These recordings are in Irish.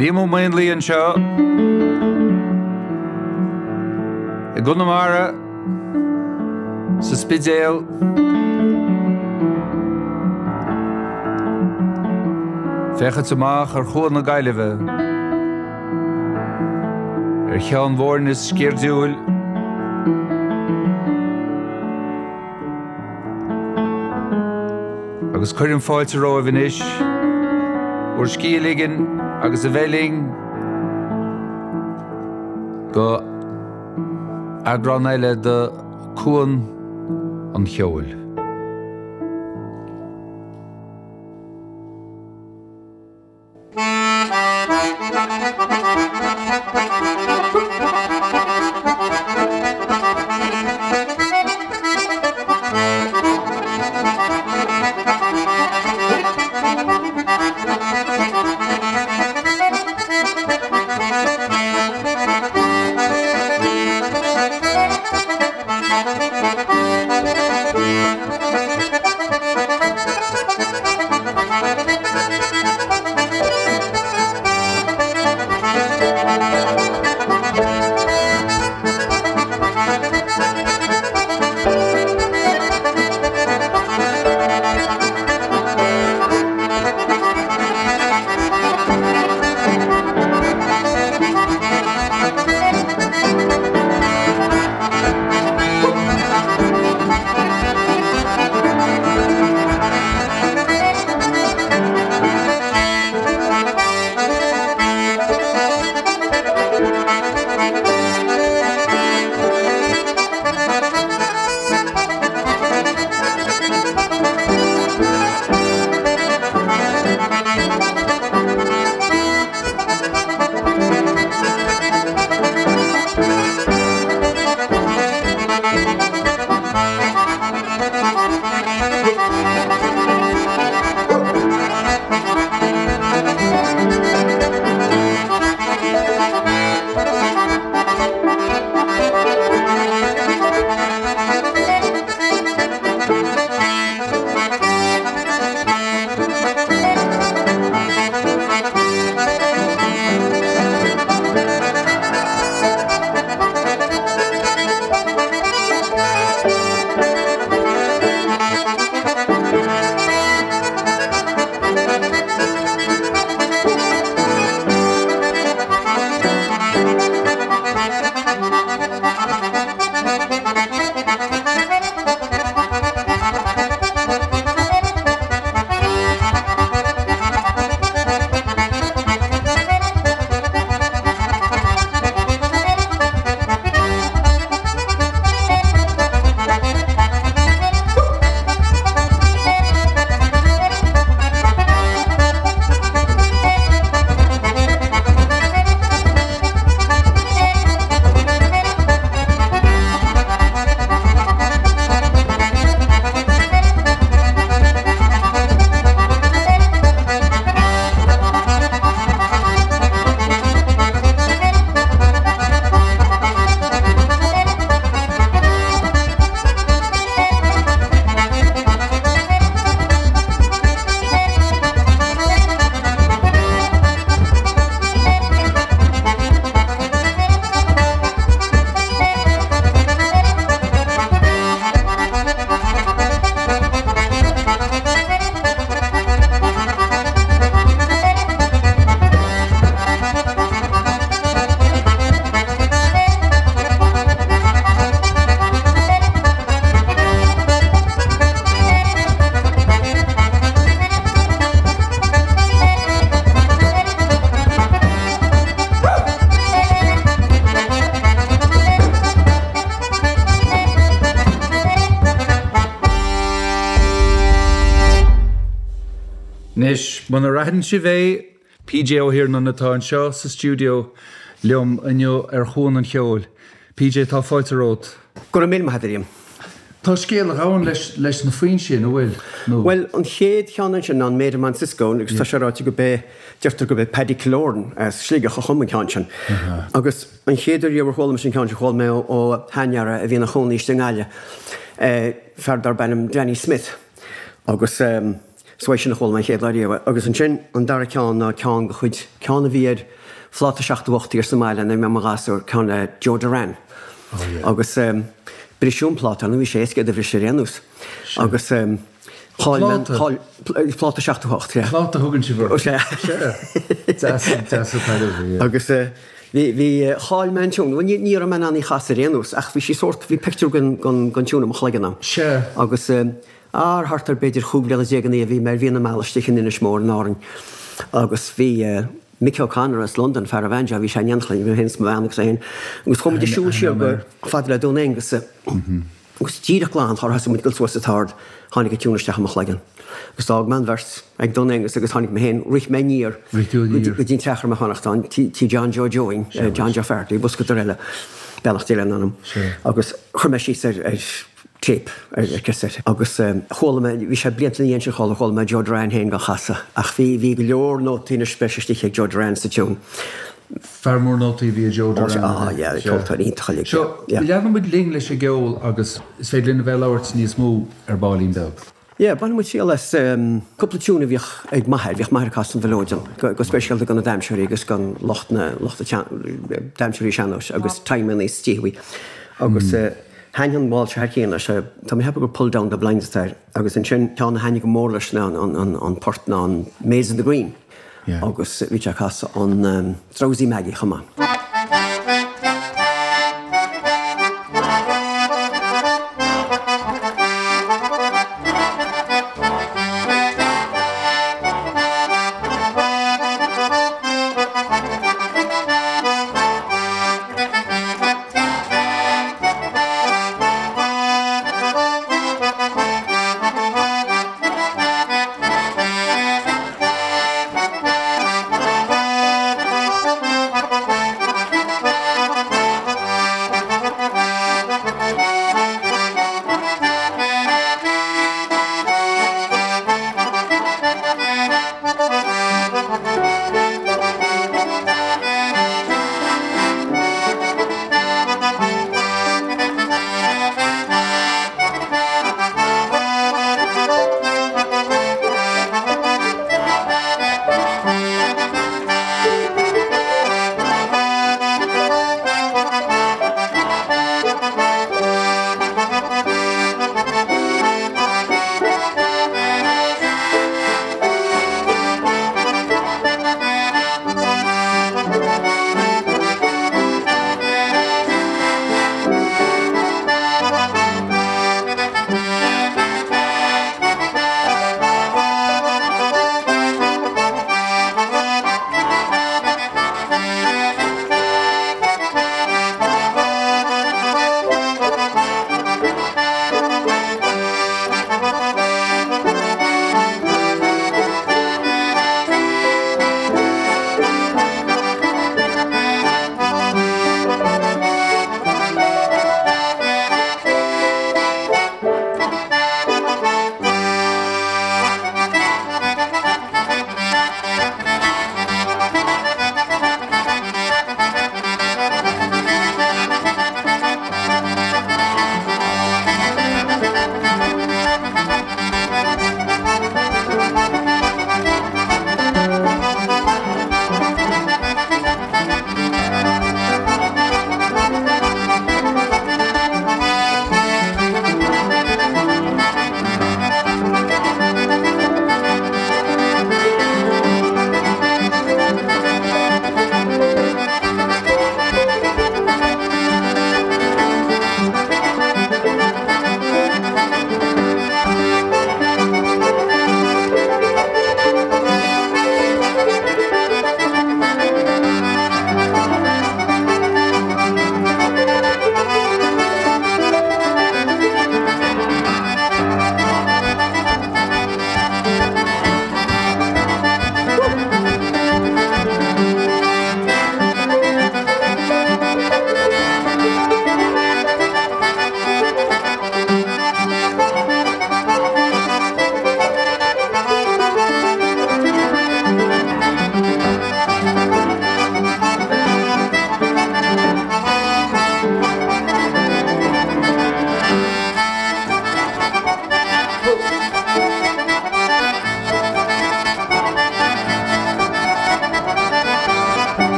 Liam Ó Maonlaí anseo i gConamara, sa Spidéal. Féachaint amach ar Chuan na Gaillimhe, ar Cheann Mhóirne sceirdiúil. Agus cuirim fáilte romhaibh anois, bhur scíth a ligean agus a bheith linn go eagrán eile de Cuan an Cheoil. Anois, munar aithin sibh é, PJ Ó hIarnáin atá anseo sa stiúideo liom inniu ar Chuan an Cheoil. PJ, tá fáilte romhat. Go raibh míle maith agat, a Liam. Tá scéal a ghabhann leis leis na foinn sin, an bhfuil? Nó. Bhuel, an chéad cheann ansin ná an Maid of Mancisco agus tá sé ráite go b'é, deirtear go b'é Paddy Killoran as Sligeach a chum an ceann sin. Agus an chéad uair riamh ar chuala mise an ceann sin, chuala mé ó sheanfhear a bhí ina chónaí istigh i nGaillimh, fear darb ainm Danny Smith. Agus. Is uaidh sin a chuala mé an chéad lá riamh é. Agus ansin an dara ceann ná ceann de chuid, ceann a bhí ar phláta 78 thiar sa mbaile nuair a bhí mé i mo ghasúr, ceann le Joe Doran. Oh yeah. Agus briseadh an pláta, nó bhí sé éasca é do bhriseadh ar aon nós. Agus chaill mé, Pláta? chaill, pláta 78, yeah. Pláta a thugann sibh orthu. Sea. Sea. Deas, deas an t-ainm, yeah. Agus bhí, bhí, chaill mé an tiún, bhuel ní, ní raibh mé in ann í chasadh ar aon nós, ach bhí sí sórt, bhí pictiúr den, den, den tiún i mo chloigeann a'm. Sea. Agus Ar thart ar b'fhéidir chúig bhliana déag ina dhiaidh bhí mé ar mhí na meala istigh in Inis Mór in Árainn agus bhí Mick O'Connor as Londain, fear an bhanjo, bhí sé in éineacht linn, bhí mé féin is mo bhean agus é féin, agus chuaigh muid ag siúl siar go fada le Dún Aonghasa agus díreach glan char thosaigh muid ag dul suas an t-ard, tháinig an tiún isteach i mo chloigeann. Agus d'fhág mé an bheirt ag Dún Aonghasa agus tháinig mé féin, rith mé aniar Rith tú aniar. go dtí an teach a raibh mé ag fanacht ann, tí John Joe Joeín, John Joe Farrelly, boscadóir eile, beannacht Dé lena anam, agus chuir mé síos ar tape ar cassette agus chuala mé, bhí sé blianta ina dhiaidh sin chuala, chuala mé Joe Doran féin á chasadh ach bhí, bhí go leor nótaí na speise istigh ag Joe Doran sa tiún. Fear mór nótaí a bhí i Joe Doran. Á, yeah, ceoltóir iontach uilig. Seo, leanfaidh muid linn leis an gceol agus is féidir linn a bheith ag labhairt níos mó ar baillín beag. Yeah, baineann muid triail as cúpla tiún a bhíodh ag m'athair, bhíodh m'athair ag casadh an mhileoidean, go speisialta do na damhsóirí agus don lucht na, lucht na damhsóirí sean-nóis agus Tie Me Aníos Istoíche. Agus thaitnigh an waltz seo thar cionn leis, tá mé ag ceapadh gur Pull Down the Blinds atá air, agus ansin ceann a thaitnigh go mór leis ná an port ná an Maids in the Green. Agus bhí sé ag casadh an Drowsy Maggie chomh maith.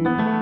Thank you.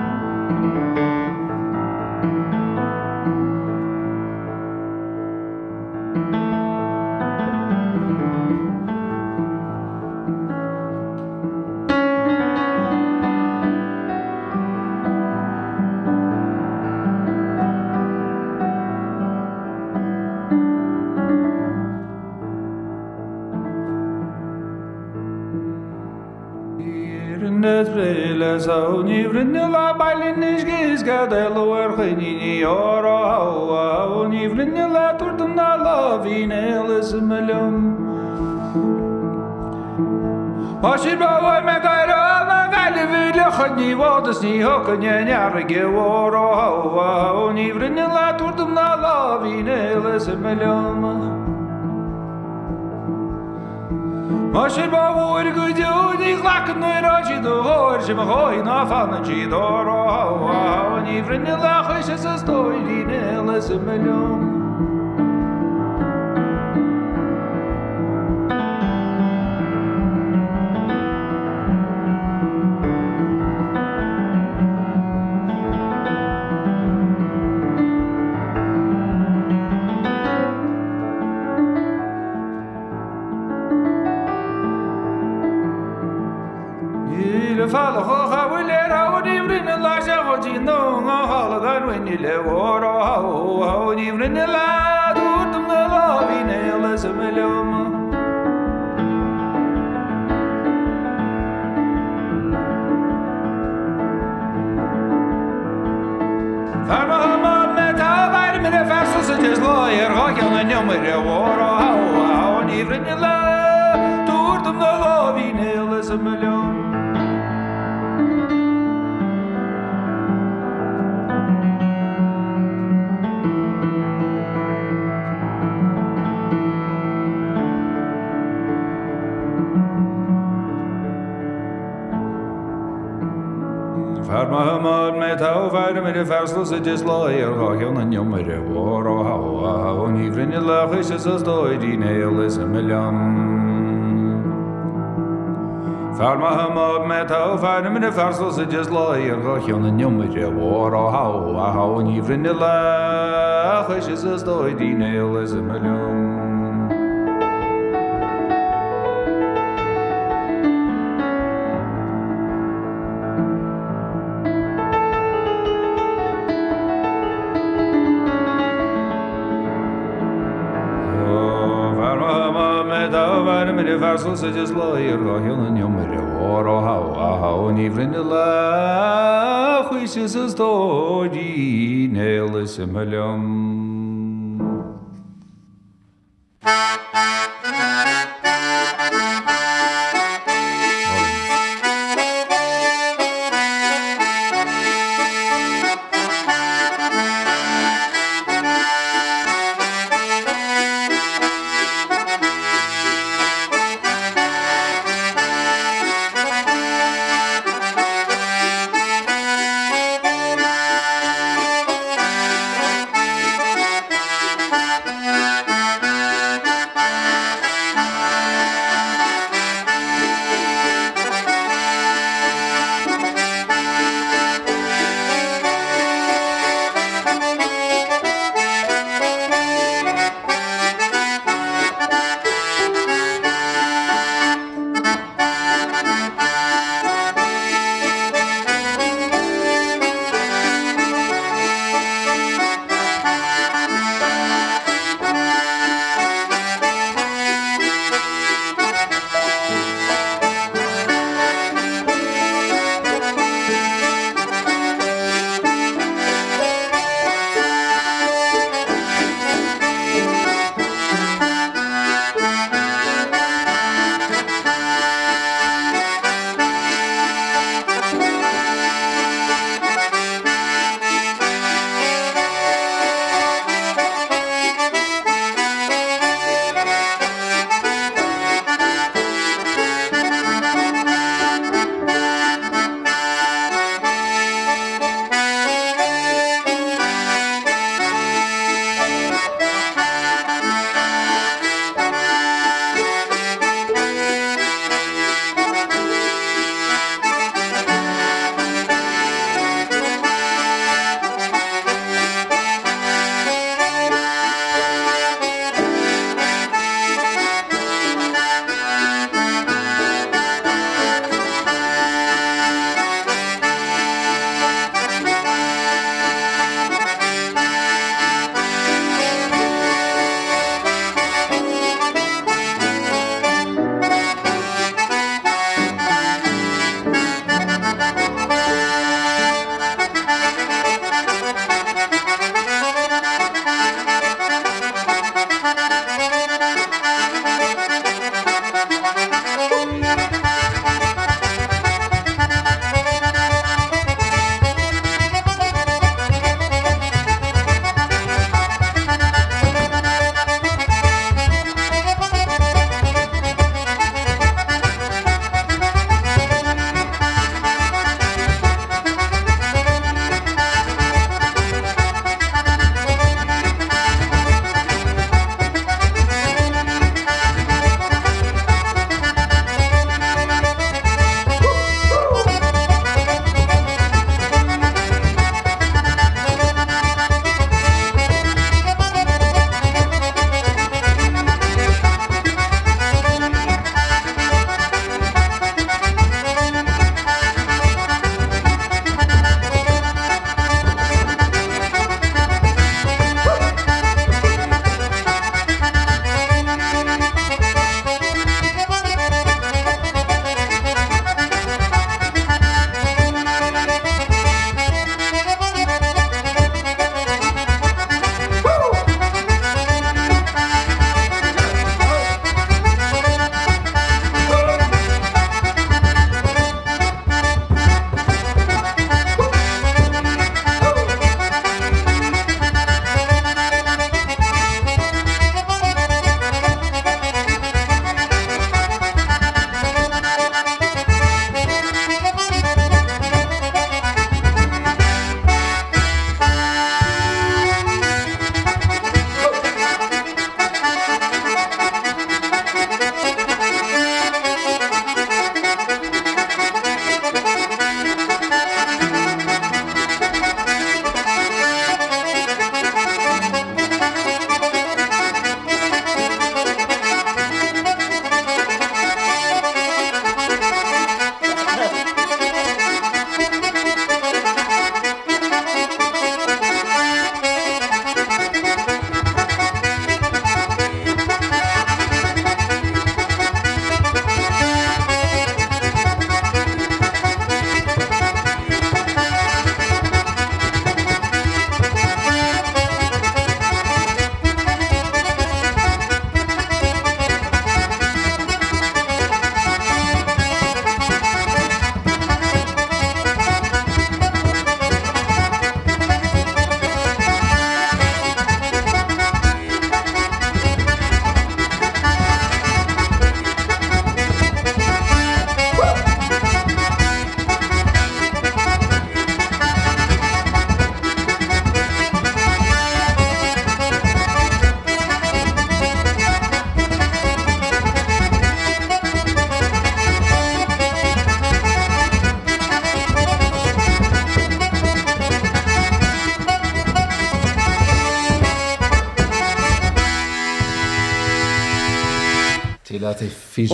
Leat a PJ.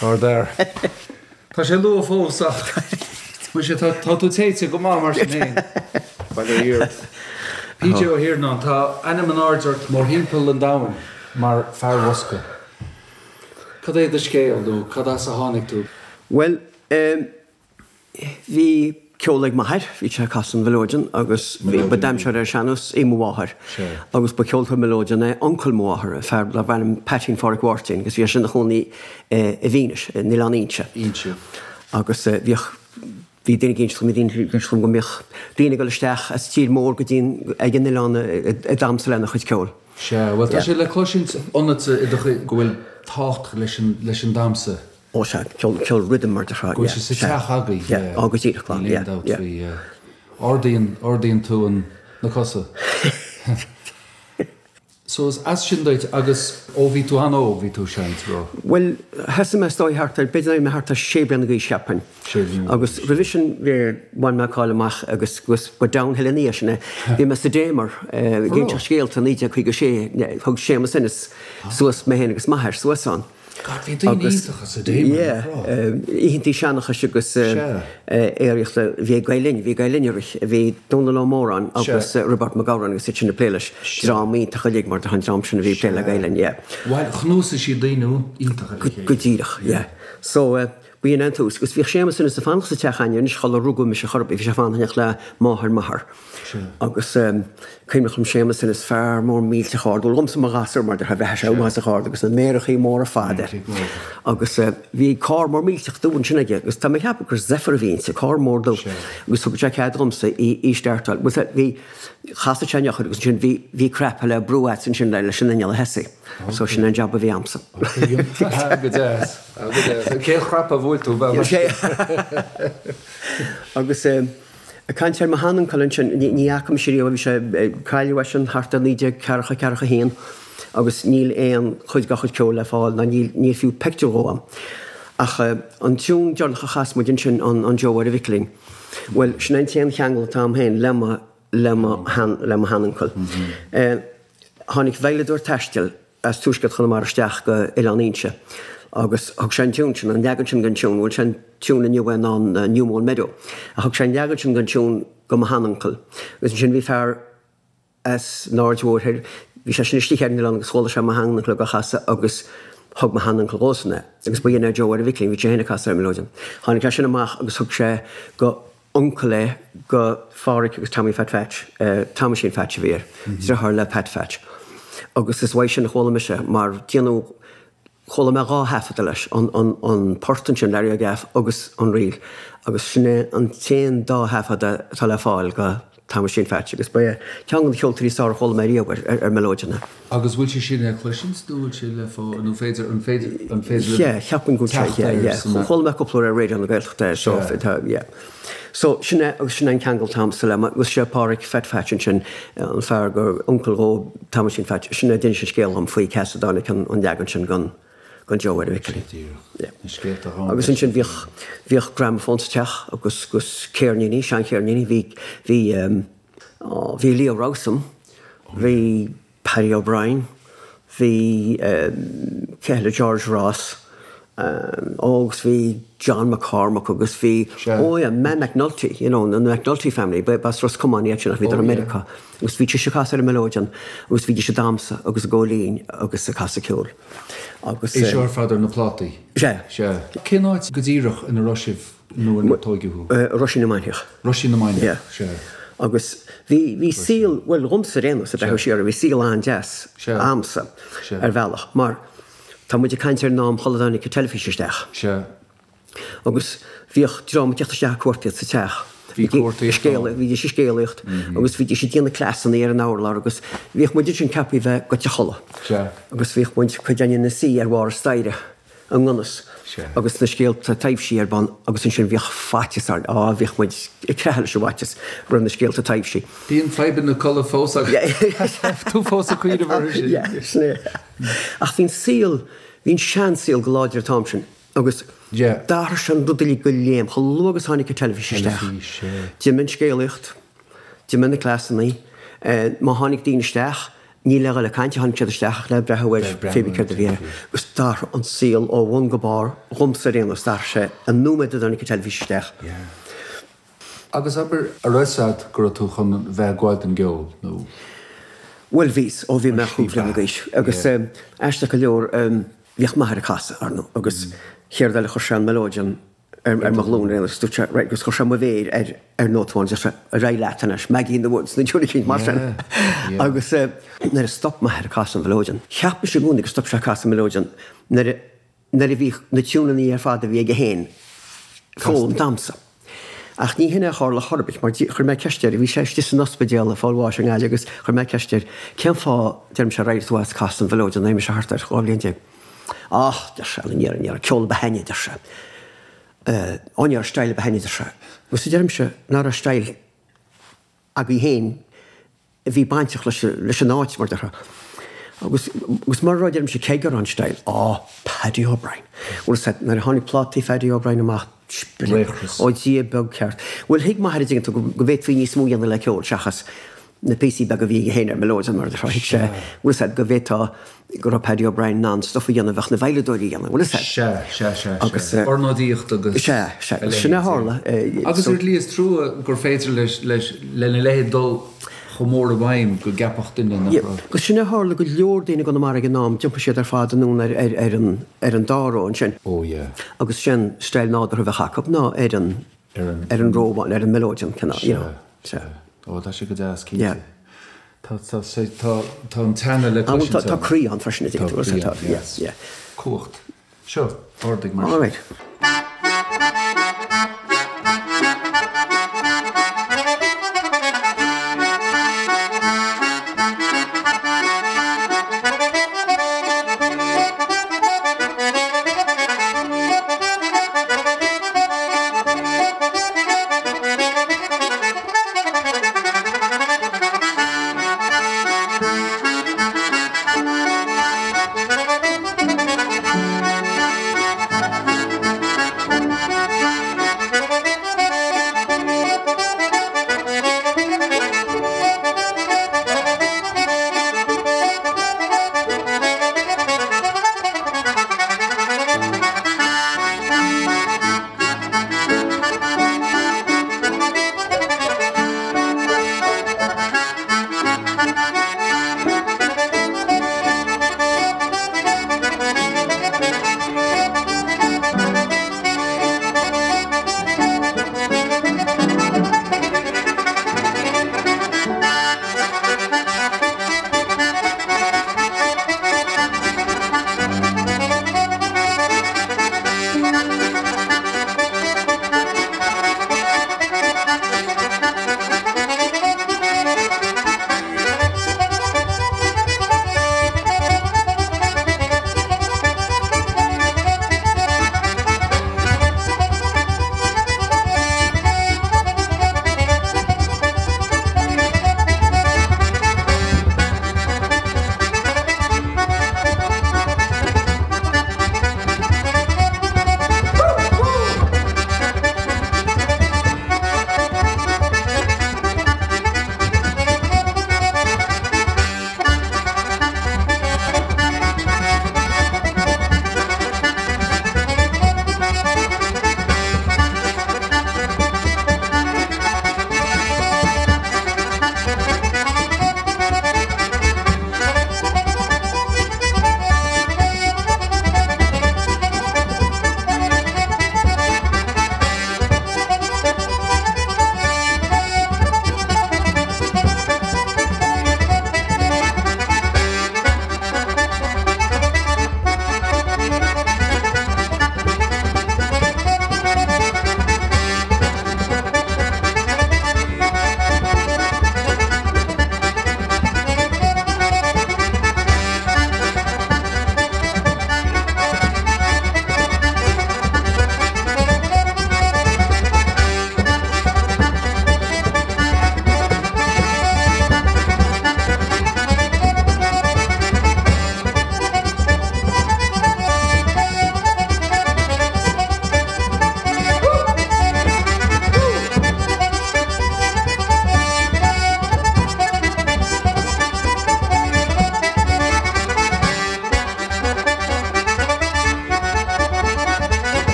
Ardfhear. Tá sé luath fós ach muise tá tá tú téite go maith mar sin féin. Bail ó Dhia ort. PJ Ó hIarnáin, tá ainm in airde ort mórthimpeall an domhain mar fear bhosca. Cad é do scéal nó cad as a tháinig tú? Bhuel, eh, Bhí ceol ag m'athair, bhí sé ag casadh an mhileoidean agus bhí, ba damhsóir ar sean-nós í mo mháthair agus ba cheoltóir mileoidean é uncail mo mháthar, fear darbh ainm Peaitín Phádhraic Mháirtín agus bhí sé ina chónaí i bhFínis, in Oileán Fhínse. Fhínse. Agus bhíodh, bhí daoine ag inse dom, bhí daoine ag inse dom go mbíodh daoine ag dul isteach as tír mór go dtí an, ag an oileán ag damhsa lena chuid ceoil. Sea, bhuel tá sé le cloisint ionatsa i do chuid, go bhfuil tábhacht leis an, leis an damhsa. Ó sea, ceol, ceol rhythm mar déarfá, Go bhfuil sé sa teach agaibh, yeah. Ó go díreach, glan, yeah, yeah. Níl aon dabht faoi, yeah. Ardaíonn, ardaíonn tú an, na cosa. So is as sin duit agus ó bhí tú an-óg bhí tú ag seinnt, raibh? Bhuel, thosaigh mé is dóigh thart ar, b'fhéidir mé thart ar sé bliana d'aois cheapfainn. Sé bliana d'aois. Agus roimhe sin bhí, bhain mé cáil amach agus, agus ba downhill ina dhiaidh sin é. Bhí mé sa Damer, ag inseacht scéalta i 1956, thug Séamus Ennis suas mé féin agus m'athair suas ann. God, bhí daoine iontacha sa Damer, nach raibh? Oícheantaí seanchais agus aeraíochta, bhí Gael Linn, bhí Gael Linn ag rith, bhí Dónal Ó Móráin agus Roibeárt Mac Gabhráin agus iad sin ag plé leis, dream iontach uilig mar an dream sin a bhí ag plé le Gael Linn, yeah. Bhuel, chnuasaigh siad daoine iontacha le chéile. Go díreach, yeah. So, b'in an tús. Agus bhíodh Séamus Ennis ag fanacht sa teach againne anois sula rugadh mise chor ar bith, bhí sé ag fanacht le máthair m'athar. Agus cuimhneach liom Séamus Ennis, fear mór millteach ard, bhuel dhomsa mo ghasúr mar déarfá bheadh sé uafásach ard agus na méarachaí móra fada air. Agus bhí carr mór millteach dubh ansin aige agus tá mé ag ceapadh gur Zephyr a bhí inti, carr mór dubh agus thug sé cead dhomsa í í startáil. Bhuel bhí, chasadh sé an eochair agus ansin bhí, bhí cnaipe le brú agat ansin leis an inneall a thosaí. So sin an jab a bhí a'msa. Go deas, go deas. Cén chnaipe a bhuail tú? Agus Ag caint ar mo sheanuncail ansin, ní fhaca mise riamh é, bhí sé, cailleadh eisean thart ar 1940, 41 agus níl aon chuid dá chuid ceoil le fáil ná níl, níl fiú pictiúr dhó a'm. Ach an tiún deireanach a chas muid ansin, an an Joe Mháire Mhicilín, bhuel, sin é an t-aon cheangal atá a'm féin le mo, le mo shean, le mo sheanuncail. Tháinig veidhleadóir taistil as tuaisceart Chonamara isteach go Oileán Fhínse agus thug sé an tiún sin, an leagan sin den tiún, bhuel sé an tiún inniu é ná an New Mown Meadow, ach thug sé an leagan sin den tiún go mo sheanuncail agus ansin bhí fear as an Aird Mhóir Thoir, bhí sé sin istigh ar an oileán agus chuala sé mo sheanuncail á chasadh agus thug mo sheanuncail dhósan é agus ba shin é Joe Mháire Mhicilín, bhí sé féin ag casadh ar an mileoidean. Tháinig sé sin amach agus thug sé go uncail é go Phádhraic agus Tommy Phat Phatch, Thomaisín Phatch a bhí air, driotháir le Pat Phatch. Agus is uaidh sin a chuala mise, mar déanadh, chuala mé dha thaifeadadh leis, an, an, an port ansin, Larry Ó Gaff agus an ríl, agus sin é an t-aon dá thaifeadadh atá le fáil go Thomaisín Phatch, agus ba é ceann de na ceoltóirí is fearr a chuala mé riamh ar, ar, ar mileoidean é. Agus bhfuil sé sin le cloisint nó bhfuil sé le fáil, nó féidir, an féidir, an féidir Yeah, cheapfainn go bhfuil sé, yeah, yeah. Chuala mé cúpla uair ar Raidió na Gaeltachta é, so, tá, yeah. So, sin é, agus sin é an ceangal atá a'msa le, agus sé Pádhraic Phat Phatch ansin, an fear gur uncail dhó, Thomaisín Phatch, sin é a d'inis an scéal dhom faoi cá as a dtáinig an, an leagan sin den, den Joe Mháire Mhicilín. Díreach. Na scéalta a Agus ansin bhíodh, bhíodh gramophone sa teach agus, agus ceirníní, seancheirníní, bhí, bhí, Ó, bhí Leo Rowsome, bhí Paddy O'Brien, bhí cé eile, George Ross, ó agus bhí John McCormack agus bhí, ó yeah, Ma McNulty, you know, the McNulty family, ba as Ros Comáin iad sin ach bhíodar i Meiriceá agus bhídís ag casadh ar an mileoidean agus bhídís ag damhsa agus ag ól fhíon agus ag casadh ceoil agus. É seo ar fad ar na plátaí? Sea. Sea. Cén áit go díreach ina raibh sibh nuair a tóigeadh thú? Roisín na Mainiach. Roisín na Mainiach, Yeah. sea. Agus bhí, bhí saol, bhuel dhomsa ar aon nós, ag breathnú siar, bhí saol an-deas Sea. a'msa Sea. ar bhealach mar tá muid ag caint ar an am shula dtáinig an teilifís isteach. Sea. Agus bhíodh dream ag teacht isteach ag cuartaíocht sa teach. Bhí cuartaíocht ann. Bhídís ag scéalaíocht agus bhídís ag déanamh cleasanna ar an urlár agus bhíodh muid ansin ceaptha a bheith goite a chodladh. Sea. Agus bhíodh muid, cuid againn ina suí ar bharr staighre. i ngan fhios agus na scéalta taibhsí ar bun agus ansin bhíodh faitíos orainn, á bhíodh muid ag creathadh leis an bhfaitíos roimh na scéalta taibhsí. Bíonn fadhbanna codladh fós agat. Tú fós ag cuimhneamh orthu sin. Yeah, sin é. Ach bhí an saol, bhí an seansaol go láidir an t-am sin agus d'athraigh sé an rud uilig go léim chomh luath agus tháinig an teilifís isteach. D'imigh an scéalaíocht, d'imigh na cleasanna, má tháinig daoine isteach. Ní le dhul ag caint a tháinig siad isteach ach le breathnú air pé bith céard a bhí air. Agus d'athraigh an saol ó bhun go barr dhomsa ar aon nós, d'athraigh sé an nóiméad a dtáinig an teilifís isteach. Yeah. Agus abair, a raibh fhios agat go raibh tú chun bheith ag gabháil don gceol nó? Bhuel bhíos, ó bhí mé chúig bhliana d'aois. Agus aisteach go leor, bhíodh m'athair ag casadh, ar ndóigh, agus chéard eile chuir sé an melodeon ar mo ghlúin ar aon nós, dúirt sé, right, agus chuir sé mo mhéir ar ar nóta amháin, deir sé, ar aghaidh leat anois, Maggie in the Woods, nó tune eicínt mar sin. Agus nuair a stop m'athair ag casadh an mhelodeon, cheap mise i gcónaí gur stop sé ag casadh an mhelodeon nuair a nuair a bhí na tiúineanna ar fad a bhí aige féin foghlamtha a'msa. Ach ní hin é a tharla chor ar bith, mar chuir mé ceist air, bhí sé istigh san ospidéal ag fáil bháis i nGaillimh agus chuir mé ceist air, cén fáth, deirimse, ar éirigh tú as casadh an mhelodeon nuair a bhí mise thart ar 12 bhliain. Ach, deir sé, ní raibh, ní raibh ceol ba shine, deir sé. Ó, ní raibh style ba shine, deir sé. Agus deirimse, nach raibh style agaibh féin a bhí bainteach leis, leis an áit, mar déarfá. Agus, agus mura raibh, deirimse, cé go raibh an style? Á, Paddy O'Brien. Bhuel, sea, nuair a tháinig plátaí Phaddy O'Brien amach, Laochras. Ó Dhia beag ceart. Bhuel, thuig m'athair, an dtuigeann tú, go bhféadfaí níos mó a dhéanamh le ceol seachas na píosaí beaga a bhí aige féin ar melodeon mar a déarfá. Thuig sé, bhfuil fhios a'd, go bhféadfá, go raibh Paddy O'Brien in ann stuff a dhéanamh a bheadh na veidhleadóirí a dhéanamh, bhfuil fhios a'd. Sea, sea, sea, Agus, sea. Ornáidíocht agus Sea, sea, a sin a tharla. Agus ar shlí is trua gur féidir leis, leis, lena leithéid dul chomh mór i bhfeidhm go gceapfadh duine nach raibh. Agus sin a tharla go leor daoine i gConamara ag an am, d'iompaigh siad ar fad anonn ar, ar, ar an, ar an dá ró ansin. Oh yeah. Agus sin style nádúrtha a bheadh acu ná ar an, Ar an. ar an ró, ar an melodeon cineál, you know. Sea, sea. Ó, tá sé go deas, cinnte. Yeah. Tá, tá, tá, tá an teanga le cloisint ann. Tá croí ann freisin, Tá croí ann, yes. Yeah. Cumhacht. Seo, ardaigh mar sin. All right.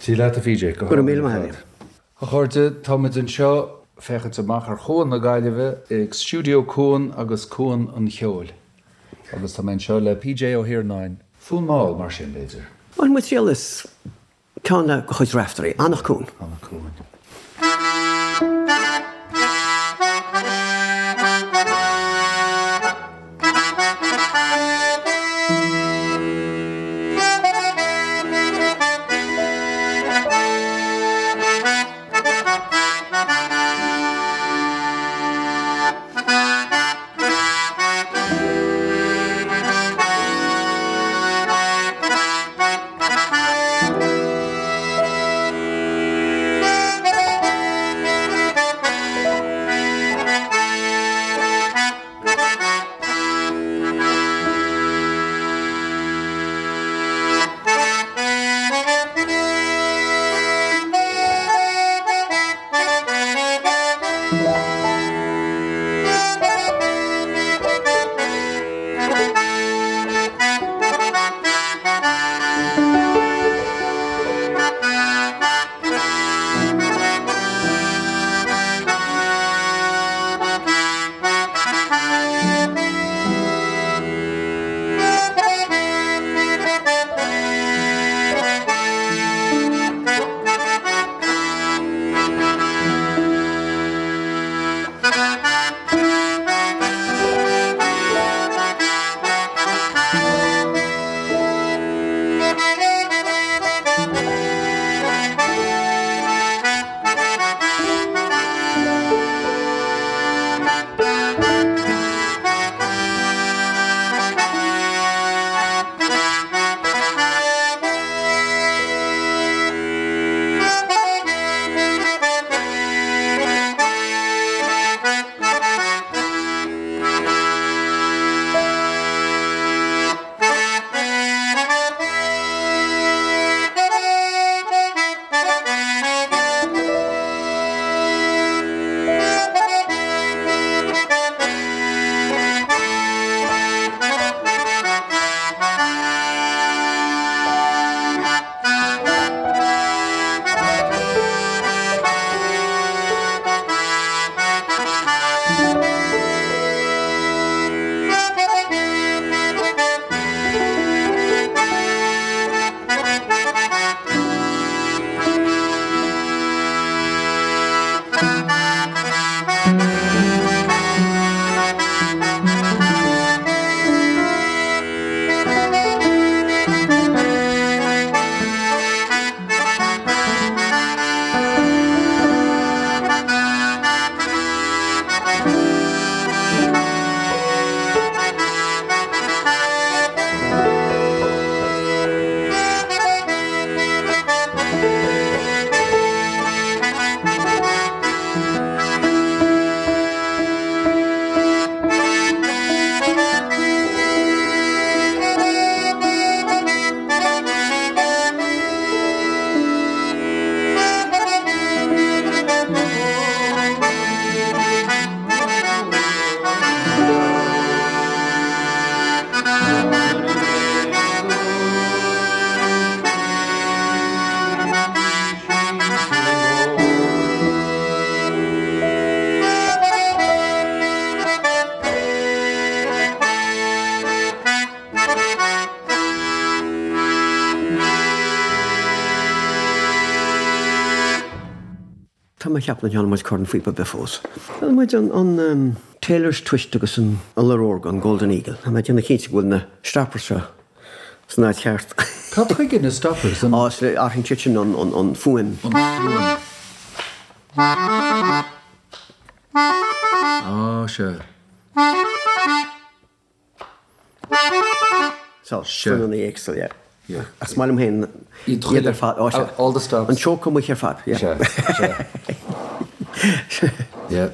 Dia leat a PJ, go raibh míle maith agat. A chairde, táimid anseo féachaint amach ar Chuan na Gaillimhe ag Stiúideo Cuan agus Cuan an Cheoil. Agus tá mé anseo le PJ Ó hIarnáin. Fonn mall, mar sin, b'fhéidir. Bhain muid triail as ceann de chuid Raiftearaí, Anach Cuain. Anach Cuain. Tá mé ag ceapadh nach ndearna muid corn phíopa ar bith fós. Déanfaidh muid an Taylor's Twist agus an Iolar Órga, an Golden Eagle. Tá mé ag déanamh cinnte go bhfuil na stoppers seo san áit cheart. Cad chuige na stoppers? Á, is le athraíonn siad sin an fuaim. An fuaim. Á, sea. So, fuaimeanna éagsúla, yeah. Yeah. Ach is maith liom féin iad ar fad. Ó, sea. All the stops. An choke amuigh ar fad, yeah. Sea, sea. Yeah.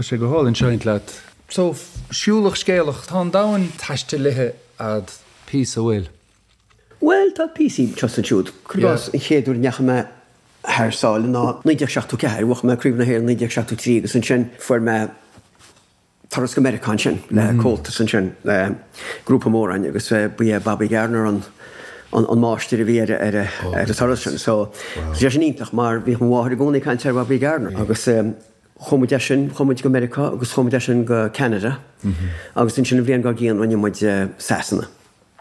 sé go hálainn seinnt leat. So, siúlach scéalach, tá an domhan taistealaithe a'd píosa, bhfuil? Bhuel, tá píosaí anseo is ansiúd. Cuir i gcás, an chéad uair a ndeachaigh mé thar sáile ná 1974, bhuaigh mé Craobh na hÉireann 1973 agus ansin fuair mé turas go Meiriceá ansin le Comhaltas ansin, le grúpa mór againn agus ba é Bobby Gardiner an an máistir a bhí ar ar an turas sin. So, bhí sé sin iontach mar bhíodh mo mháthair i gcónaí ag caint ar Bobby Gardiner agus chuaigh muid as sin, chuaigh muid go Meiriceá agus chuaigh muid as sin go Ceanada agus ansin an bhliain dár gcionn rinne muid Sasana.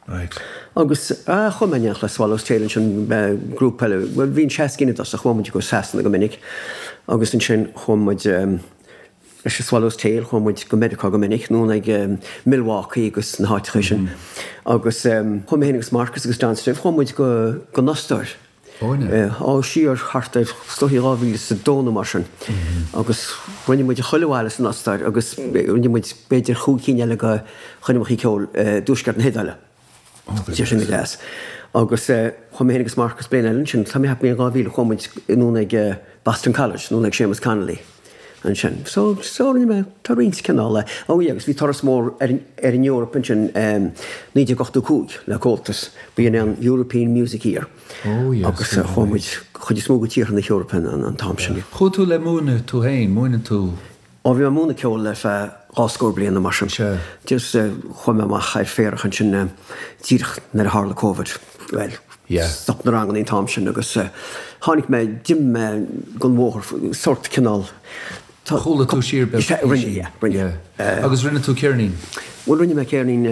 Right. Agus chuaigh mé in éineacht le Swallow's Tail ansin, grúpa eile, bhuel bhí an Seascín i dtosach, chuaigh muid go Sasana go minic agus ansin chuaigh muid leis an Swallow's Tail, chuaigh muid go Meiriceá go minic, anonn ag Milwaukee agus na háiteacha sin. Agus chuaigh mé féin agus Marcus agus Don Steph, chuaigh muid go go an Ostair. Ó, siar thart ar is dóichí 2002 nó mar sin. Agus rinne muid chuile bhaile san Ostair agus rinne muid b'fhéidir chúig cinn eile de choirmeacha ceoil i dtuaisceart na hIodáile. Sé sin go deas. Agus chuaigh mé féin agus Marcus bliain eile ansin, tá mé ag ceapadh bliain 2000, chuaigh muid anonn ag Boston College, anonn ag Séamus Connolly ansin. So, so rinne mé, tá roinnt cineál, oh yeah, agus bhí turas mór ar ar an Eoraip ansin 1985 le Comhaltas, b'in an European Music Year. Oh yes. Agus chuaigh muid chuid is mó de tíortha na hEorpa an t-am sin. Chuaigh tú le múineadh tú féin, múineann tú? Ó bhí mé ag múineadh ceoil le feadh dhá scór bliain nó mar sin. Sea. Just chuaigh mé amach ar féarach ansin díreach nuair a tharla Covid. Bhuel, stop na ranganna an t-am sin agus tháinig mé, d'imigh mé den bhóthar, sórt cineál. Chúlaigh tú siar beag. Sea, rinne, yeah, rinne. Agus rinne tú ceirnín? Bhuel, rinne mé ceirnín,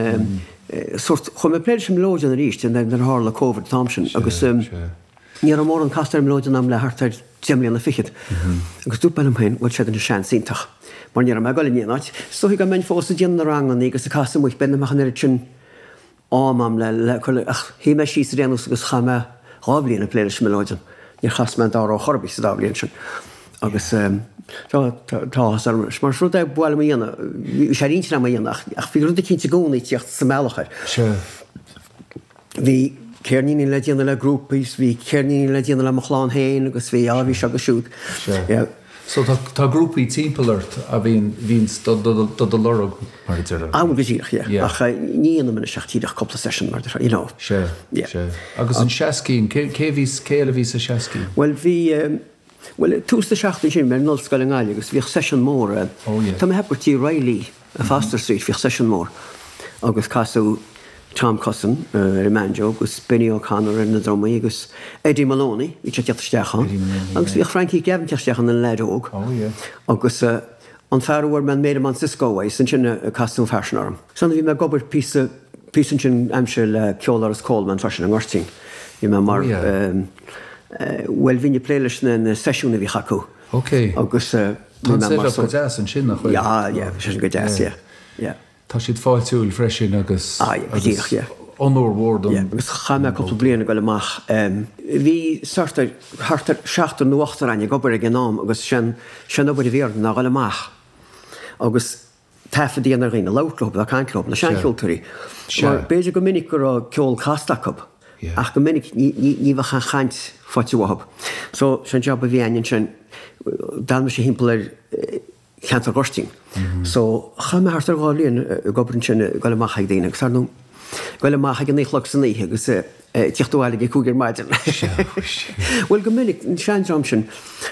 sórt, chuaigh mé ag plé leis an mileoidean arís nuair a tharla Covid an t-am sin agus ní raibh mórán casta ar an mileoidean agam le thart ar deich mbliana fichead. Agus dúirt mé liom féin, bhuel, séard an seans iontach, mar ní raibh mé ag dul in aon áit. Is dóichí go mbeinn fós ag déanamh na ranganna agus ag casadh amuigh, b'fhéidir nach mbeadh an oiread sin am a'm le le cur le, ach shuigh mé síos ar aon nós agus chaith mé dhá bhliain ag plé leis an mileoidean. Níor chas mé an dá rogha chor ar bith sa dá bhliain sin. Agus tá tá áthas orm anois. Mar is rud é ba mhaith liom a dhéanamh, bhí sé ar intinn a'm a dhéanamh ach ach bhí rud eicínt i gcónaí ag tíocht sa mbealach air. Sea. Bhí ceirníní le déanamh le grúpaí is bhí ceirníní le déanamh le mo chlann féin agus bhí, á bhí seo agus siúd. Sea. Yeah. So tá tá grúpaí timpeall ort a bhíonn bhíonns do do do do lorg mar a déarfá. Ah bhuel go díreach yeah. Yeah. Ach ní dhéanaim anois ach díreach cúpla session mar a déarfá, you know. Sea, Yeah. sea. Agus an Seascín, cé cé bhí cé eile a bhí sa Seascín? Bhuel bhí bhuel tús na seachtaine sin bhí mé ar an ollscoil i nGaillimh agus bhíodh session mór Oh yeah. tá mé ag ceapadh gur Tí Reilly i Foster Street bhíodh session mór agus casadh Tom Cussen ar an mbanjo agus Benny O'Connor ar na drumaí agus Eddie Maloney, bhí sé ag teacht isteach ann. Agus bhíodh Frankie Gavin ag teacht isteach ann, an leaid óg. Agus an fear a bhfuair mé an méireamán Cisco uaidh, is ansin a casadh an fear sin orm. San bhí mé ag obair píosa, píosa ansin aimsir le Ceoláras Coleman freisin i nGoirtín. Bhí mé mar, bhuel bhínn ag plé leis na seisiúin a bhíodh acu. Agus bhí mé mar. Tá an go deas ansin, nach bhfuil? Yeah, yeah, bhí sé sin go deas, yeah, yeah. Tá siad fáiltiúil freisin agus agus onóir mhór don. Agus chaith mé cúpla bliain ag dul amach. Bhí sort ar thart ar seachtar nó ochtar againn ag obair ag an am agus sé'n sé'n obair a bhí orainn ná dhul amach agus taifead a dhéanamh ar dhaoine, labhairt leo, bheith ag caint leo, na seancheoltóirí. Mar b'fhéidir go minic go raibh ceol casta acu ach go minic ní ní ní bheadh an chaint faighte uathu. So sé'n job a bhí againn ansin, d'fhan mise thimpeall ar cheantar Ghoirtín. So, chaith mé thart ar dhá bhliain ag obair ansin, ag dul amach ag daoine agus ar ndóigh, ag dul amach ag a naoi a chlog san oíche agus ag tíocht abhaile ag a cúig ar maidin. Bhuel, go minic, an seandream sin,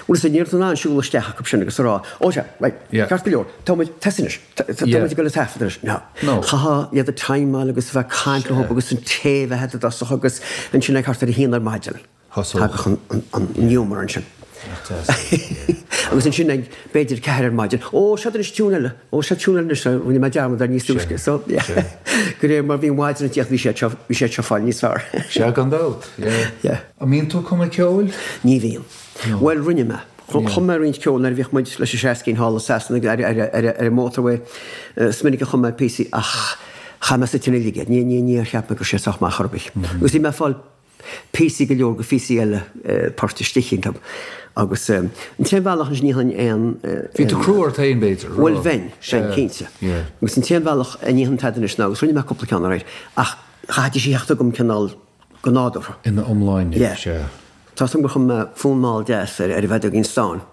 bhuel, is ní raibh tú in ann siúl isteach acu sin agus a rá, Ó sea, right, ceart go leor, tá muid, tosaigh anois, tá muid ag dul ag taifead anois. No. Chaithfeá iad a timeáil agus a bheith ag caint leo agus an tae a bheith agat i dtosach agus ansin ag thart ar a haon ar maidin. Thosódh. Thagadh an giúmar ansin. Agus ansin ag b'fhéidir ceathair ar maidin, Ó, seod anois tiún eile, ó, seod tiún eile anois, rinne mé dearmad air níos túisce. So, yeah, de réir mar bhí an mhaidin ag tíocht bhí siad seo, bhí siad seo ag fáil níos fearr. Sea, gan dabht, yeah. Yeah. An mbíonn tú ag cumadh ceoil? Ní bhíonn. Bhuel, rinne mé. Chum mé roinnt ceoil nuair a bhíodh muid leis an Seascín thall i Sasana ar an motorway. Is minic a chum mé píosaí ach chaith mé sa tine uilig iad. Ní, ní, níor cheap mé go raibh sé sách maith chor ar bith. Agus bhí mé ag fáil píosaí go leor de phíosaí eile poirt istigh iontu. Agus an t-aon bhealach anois ní dhéanfainn aon. Bhí tú crua ort féin, b'fhéidir? Bhuel, bheinn, bheinn cinnte. Agus an t-aon bhealach a ndéanfainn tada anois ná, agus rinne mé cúpla ceann alright, ach chaithfidís a theacht chugam cineál go nádúrtha. Ina iomláine, sea. Tá 's agam gur chum mé fonn mall deas ar an bhfeadóigín stáin,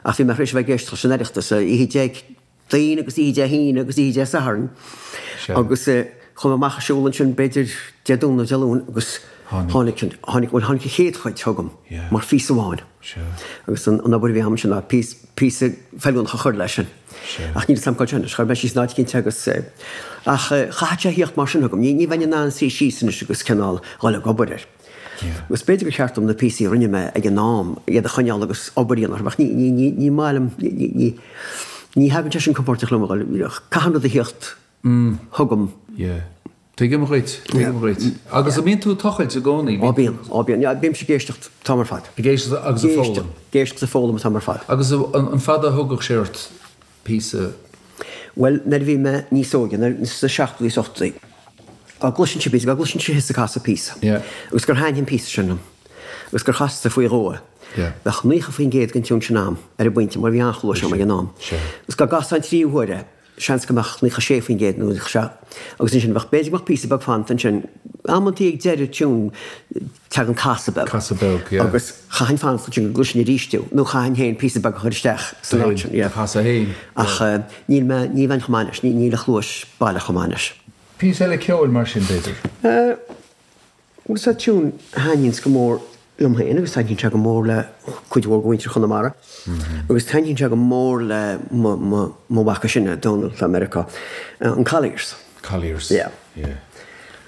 ach bhí mé tar éis a bheith ag éisteacht leis an Oireachtas oíche Dé. Aoine agus oíche Dé hAoine agus oíche Dé Sathairn agus chuaigh mé amach ag siúl ansin b'fhéidir Dé Domhnaigh nó Dé Luain agus tháinig an, tháinig, bhuel tháinig an chéad chuid chugam mar phíosa amháin agus an obair a bhí agam ansin ná píosa feiliúnach a chur leis sin. Ach níl 'fhios a'm cá bhfuil sé anois, chuir mé síos in áit eicínt agus ach chaithfeadh sé a thíocht mar sin chugam, ní bheinn in ann suí síos anois agus cineál dhul ag obair air. Agus b'fhéidir gur cheart dom na píosaí a rinne mé ag an am, iad a choinneáil agus obair a dhéanamh orthu, ach ní, ní, ní, ní maith liom, ní, ní, ní, ní thagann sé sin compordach liom a dhul, caithfidh an rud a thíocht chugam. Yeah. Tuigim dhuit, tuigim dhuit. Agus an mbíonn tú ag tochailt i gcónaí? Ó bíonn, ó bíonn. Yeah, bímse ag éisteacht an t-am ar fad. Ag éisteacht agus ag foghlaim? Ag éisteacht is ag foghlaim an t-am ar fad. Agus an fada a thógadh sé ort píosa? Bhuel, nuair a bhí mé níos óige, nuair, sna seachtóidí is ochtóidí, dá gcloisinnse píosa, dá gcloisinnse thusa ag casadh píosa, agus gur thaitnigh an píosa sin liom, agus gur chasas é faoi dhó é, bheadh 90% den tiún sin a'm ar an bpointe, mar bhí an-chluais a'm ag an am. Agus dá gcasfá an tríú huair é, seans go mbeadh 96% nó 97 agus ansin bheadh, b'fhéidir go mbeadh píosa beag fanta ansin, amantaí ag deireadh tiún tagann casadh beag. Casadh beag, yeah. Agus chaithfinn fanacht ansin go gcloisfinn arís thú nó chaithfinn féin píosa beag a chur isteach san áit sin, yeah. Casadh féin, yeah. Ach níl mé, ní bheinn chomh maith anois, níl an chluais baileach chomh maith anois. Píosa eile ceoil mar sin, b'fhéidir? Eh. Bhuel, tá tiún a thaitníonns go mór liom féin agus taitníonn sé go mór le cuid mhór de mhuintir Chonamara agus taitníonn sé go mór le mo mhac is sine, Dónal, atá i Meiriceá, an Colliers. Colliers. Yeah. Yeah.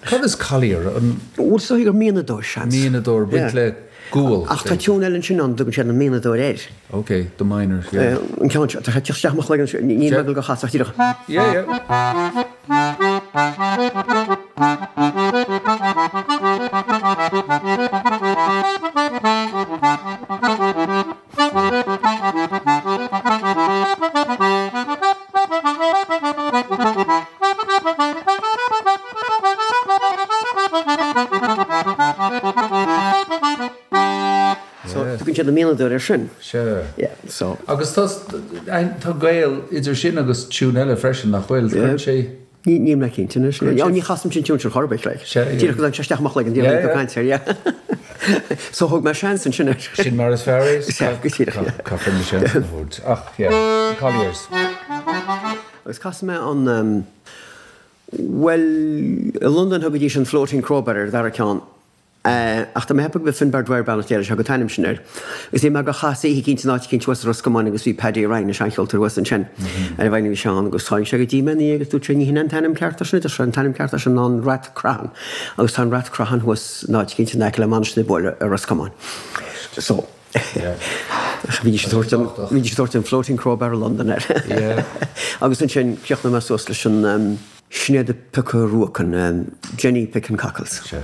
Cad is collier? An. Bhuel, is dóigh gur mianadóir, seans. Mianadóir, baint le gual. Ach tá tiún eile ansin ann, dtugann siad an mianadóir air. Ok, the miner, yeah. An ceann seo, tá sé ag teacht isteach i mo chloigeann, níl mé ag dul á chasadh ach díreach. Yeah, yeah. So, tugann siad an mianadóir air sin. Sea. Yeah, so. Agus tá, tá gaol idir sin agus tiún eile freisin, nach bhfuil? Cuireann sé. Ní, níl mé cinnte anois. Cuireann sé. Ní chasaimse an tiún sin chor ar bith, like. Sea, yeah. Díreach go dtagann sé isteach i mo chloigeann, díreach ag caint air, yeah. So thóg mé seans ansin air. Sin mar is fearr é. Sea, go díreach, yeah. Caithfear na seansanna a thabhairt. Ach, yeah, Colliers. Agus casfaidh mé an, bhuel, i Londain thugaidís an Floating Crowbar ar an dara ceann. Ach tá mé ag ceapadh gurb é Finbar Dwyer beannacht Dé leis a thug an t-ainm sin air. Agus bhí mé á chasadh oíche eicínt in áit eicínt thuas i Ros Comáin agus bhí Paddy Ryan, an seancheoltóir thuas ansin ar an bhfeadh bhí sé ann agus tháinig sé go dtí mé ina dhiaidh agus dúirt sé ní hin an t-ainm ceart air sin, deir sé an t-ainm ceart air sin ná an Rathcroghan agus tá an Rathcroghan thuas in áit eicínt in aice le Mainistir na Búille i Ros Comáin. So bhídís ag tabhairt an bhídís ag tabhairt an Floating Crowbar of London air. Agus ansin chríochnaigh mé suas leis an Sinéad ag piocadh ruacan, Jenny picking cockles. Sea.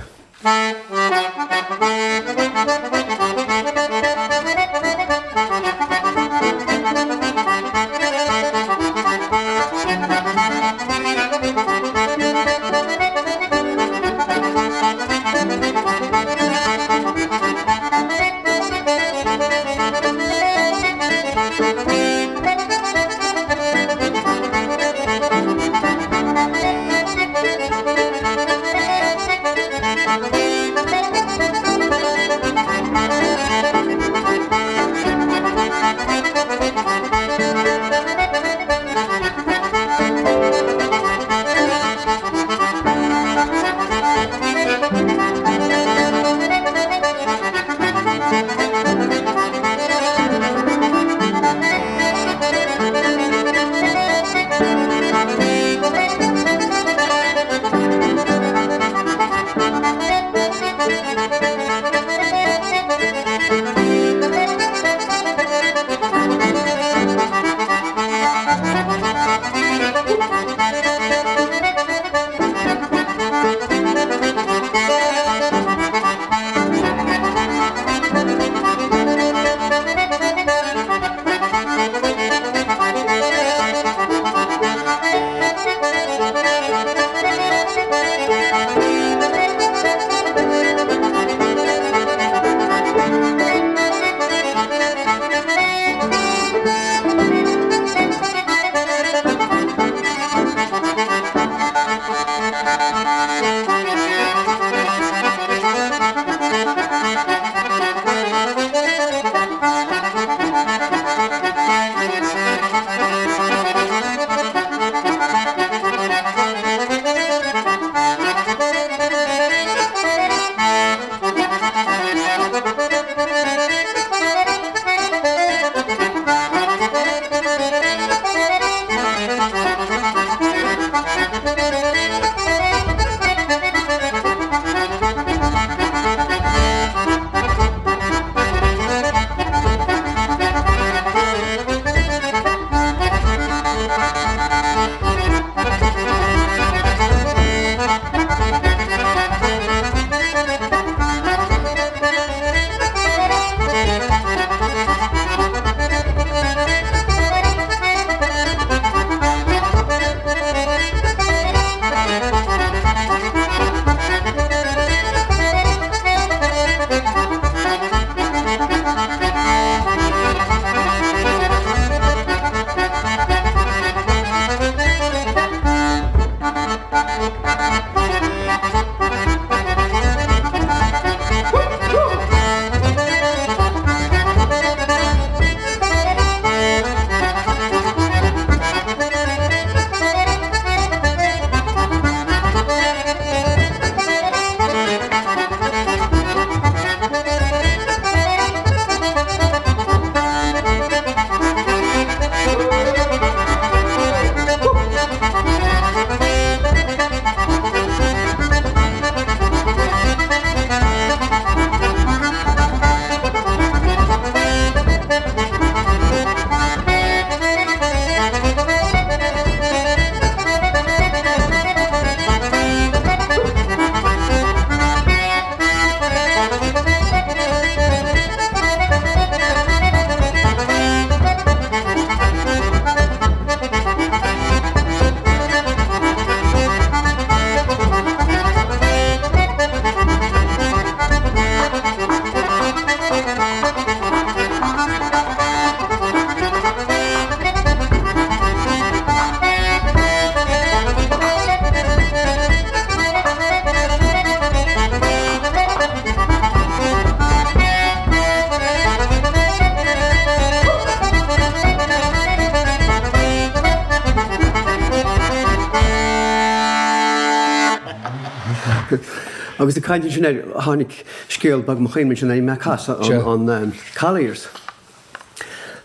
Agus ag caint ansin air, tháinig scéal beag i mo chuimhne ansin, mé ag casadh an Colliers.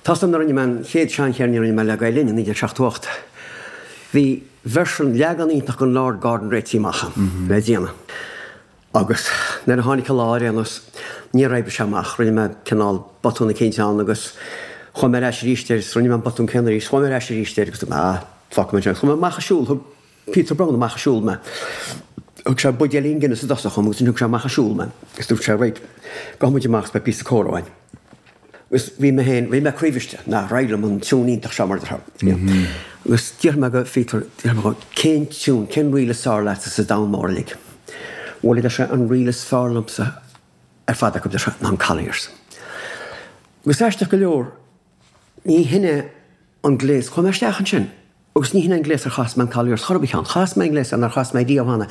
Tá 'fhios a'm nuair a rinne mé an chéad seancheirnín a rinne mé le Gael Linn i 1978, bhí version, leagan iontach den Lord Gordon réitithe amach a'm le déanamh. Agus nuair a tháinig an lá ar aon nós, níor oibrigh sé amach, rinne mé cineál botún eicínt ann agus chuaigh mé ar ais arís air is rinne mé an botún céanna arís, chuaigh mé ar ais arís air agus dúirt mé ah, fágfaidh mé ansin. Chuaigh mé amach ag siúl, thug Peter Browne amach ag siúl mé. Thug sé buidéilín Guinness i dtosach dhom agus ansin thug sé amach ag siúl mé agus dúirt sé right, gabhfaidh muid amach is beidh píosa comhrá againn. Agus bhí mé féin, bhí mé croíbhriste, nach raibh liom an tiún iontach seo mar a déarfá. Agus d'fhiafraigh mé de Pheter, d'fhiafraigh mé dhó, cén tiún, cén ríl is fearr leatsa sa domhan mór uilig? Bhuel, a deir sé, an ríl is fearr liomsa ar fad acu, a deir sé, ná an Colliers. Agus aisteach go leor, ní hin é an gléas, chuaigh mé isteach ansin agus ní hin é an gléas ar chas mé an Colliers chor ar bith ann, chas mé an gléas nár chas mé riamh cheana.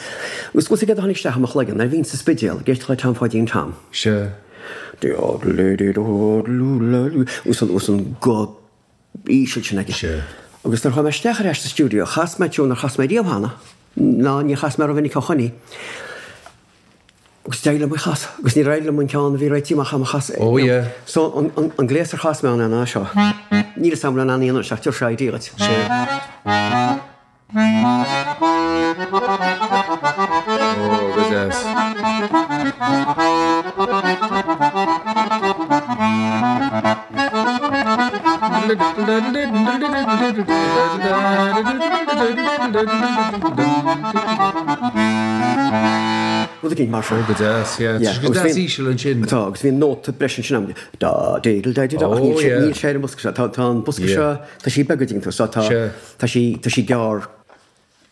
Agus bhfuil 'fhios a'd céard a tháinig isteach i mo chloigeann nuair a bhínn sa Spidéal ag éisteacht le Tom Pháidín Tom. Sea. Agus an, agus an guth íseal sin aige. Sea. Agus nuair a chuaigh mé isteach ar ais sa stiúideo, chas mé tiún nár chas mé riamh cheana, ná níor chas mé rómhinic ó shoin í. Agus d'éirigh liom í a chasadh, agus níor éirigh liom an ceann a bhí réitithe amach agam a chasadh. Oh yeah. So, an gléas ar chas mé ann ná seo. Níl 'fhios a'm an bhfuil in ann a dhéanamh ach tabharfaidh sé idea dhuit. Sea. Oh, go deas. Rud eicínt mar sin. Ó, go deas, yeah. Tá sé go deas íseal ansin. Tá, agus bhí an nóta breise ansin ann. Da, diddle, da, diddle, ach níl sé, níl sé ar an mbosca seo. Tá, tá an bosca seo, tá sí beag an dtuigeann tú, so tá, tá sí, tá sí gearr.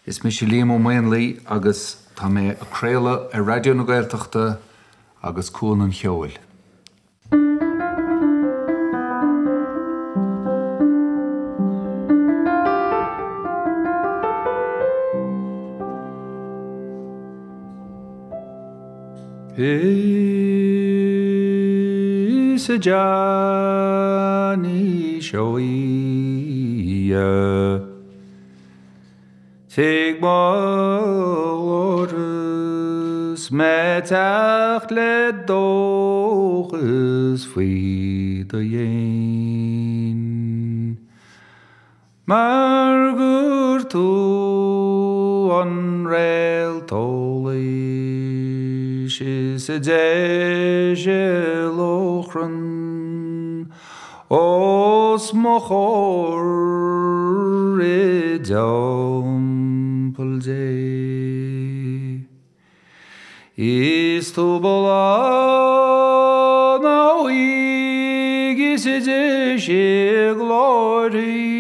Is mise Liam Ó Maonlaí agus tá mé ag craoladh ar Raidió na Gaeltachta agus Cuan an Cheoil. Is a Johnny Seoighe. Tig mo ghlór 's mé teacht le dóchas faoi do dhéin. Mar gur tú an réalt eolais is deise lóchrann. Os mo chomhair i dteampall Dé. Is tú bláth na hóige is deise glóirí,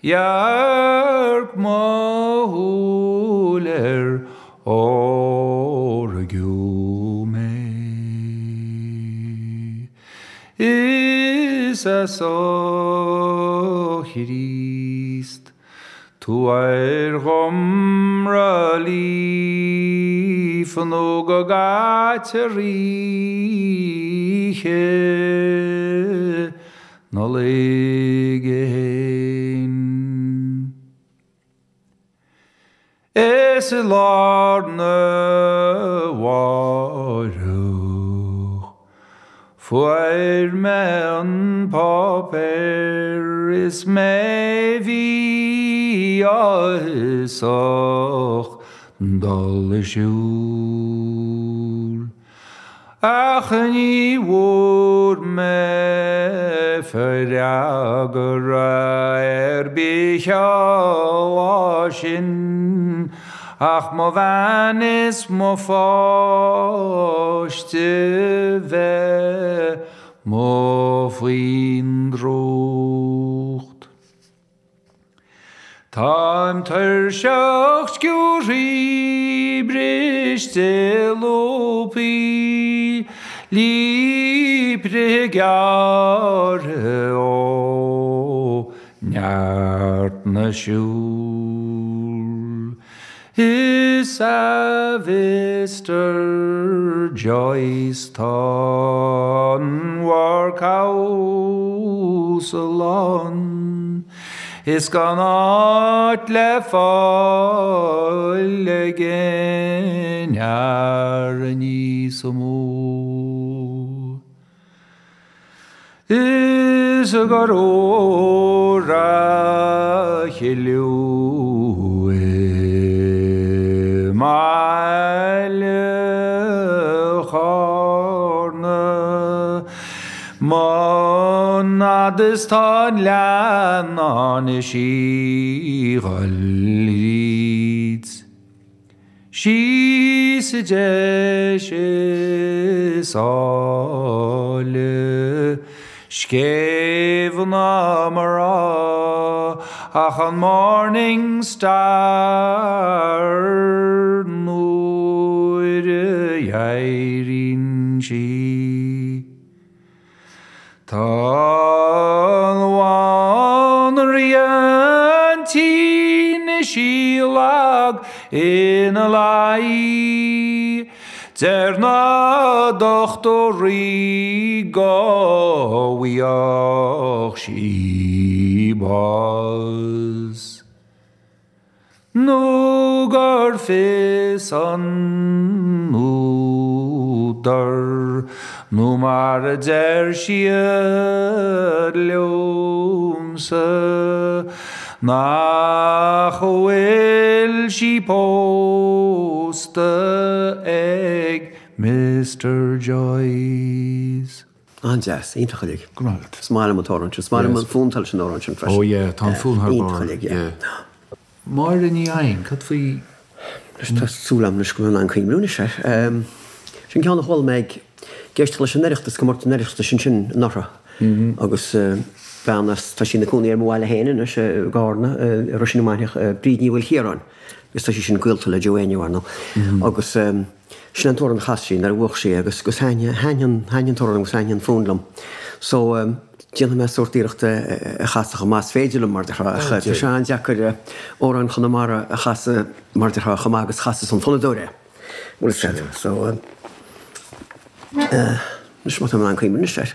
Dhearc mo shúil ar áirgiú mé. Is as a Chríost tabhair dhom relief nó go gcaitear Oíche Nollag fhéin. Is i lá arna mháireach fuair mé an páipéar is mé mí-áthasach dul ag siúl. Ach ní bhfuair mé freagra ar bith an lá sin ach mo bhean is mo pháiste bheith 'muigh faoin drúcht. Táim tuirseach sciúrthaí briste i lúpaí, lúibithe gearrtha ó neart na siúl. Is a Mhister Joyce tá an workhouse lán. Is gan áit le fáil ag an fhear níos mó. Is gur fhuar a thuilleadh i mBaile Chárna. An fhad is tá an leannán is í dhul thríd. Síos a deir is áille scéimh ná mná ach an Morning Star nuair a éiríonn sí. Tá an bhanríon tinn is í lag ina luí. Deir na dochtúirí go bhfaigheadh sí bás. Nó gur fios an údar, nó mar a deir siad liomsa, nach bhfuil sí pósta ag Mister Joyce. An-deas, iontach uilig. Go raibh maith agat. Is maith liom an t-amhrán sin. Is maith liom an fonn atá leis an amhrán sin freisin. Oh yeah, tá an fonn thar barr. Iontach uilig, yeah. Máire Ní Eidhin, cad faoi. Anois tá súil agam anois go mbeidh mé in ann cuimhniú anois air. Sin ceann a chuala mé ag éisteacht leis an Oireachtas, comórtas an Oireachtais ansin anuraidh agus bean as, tá sí ina cónaí ar mo bhaile féin anois i gCarna, i Roisín na Mainiach, Bríd Ní Mhaoilchiaráin agus tá sí sin gaolta le Joe Éinniú ar ndóigh agus Sin an t-amhrán a chas sí nuair a bhuaigh sí agus agus thaitnigh thaitnigh an thaitnigh an t-amhrán agus thaitnigh an fonn liom. So déanfaidh mé sórt iarracht é a chasadh chomh maith is féidir liom mar déarfá ach tá sé an-deacair amhrán Chonamara a chasadh mar déarfá chomh maith agus a chasas an fonnadóir é. Bhfuil a fhios agat. So anois má tá mé in ann cuimhneamh anois air.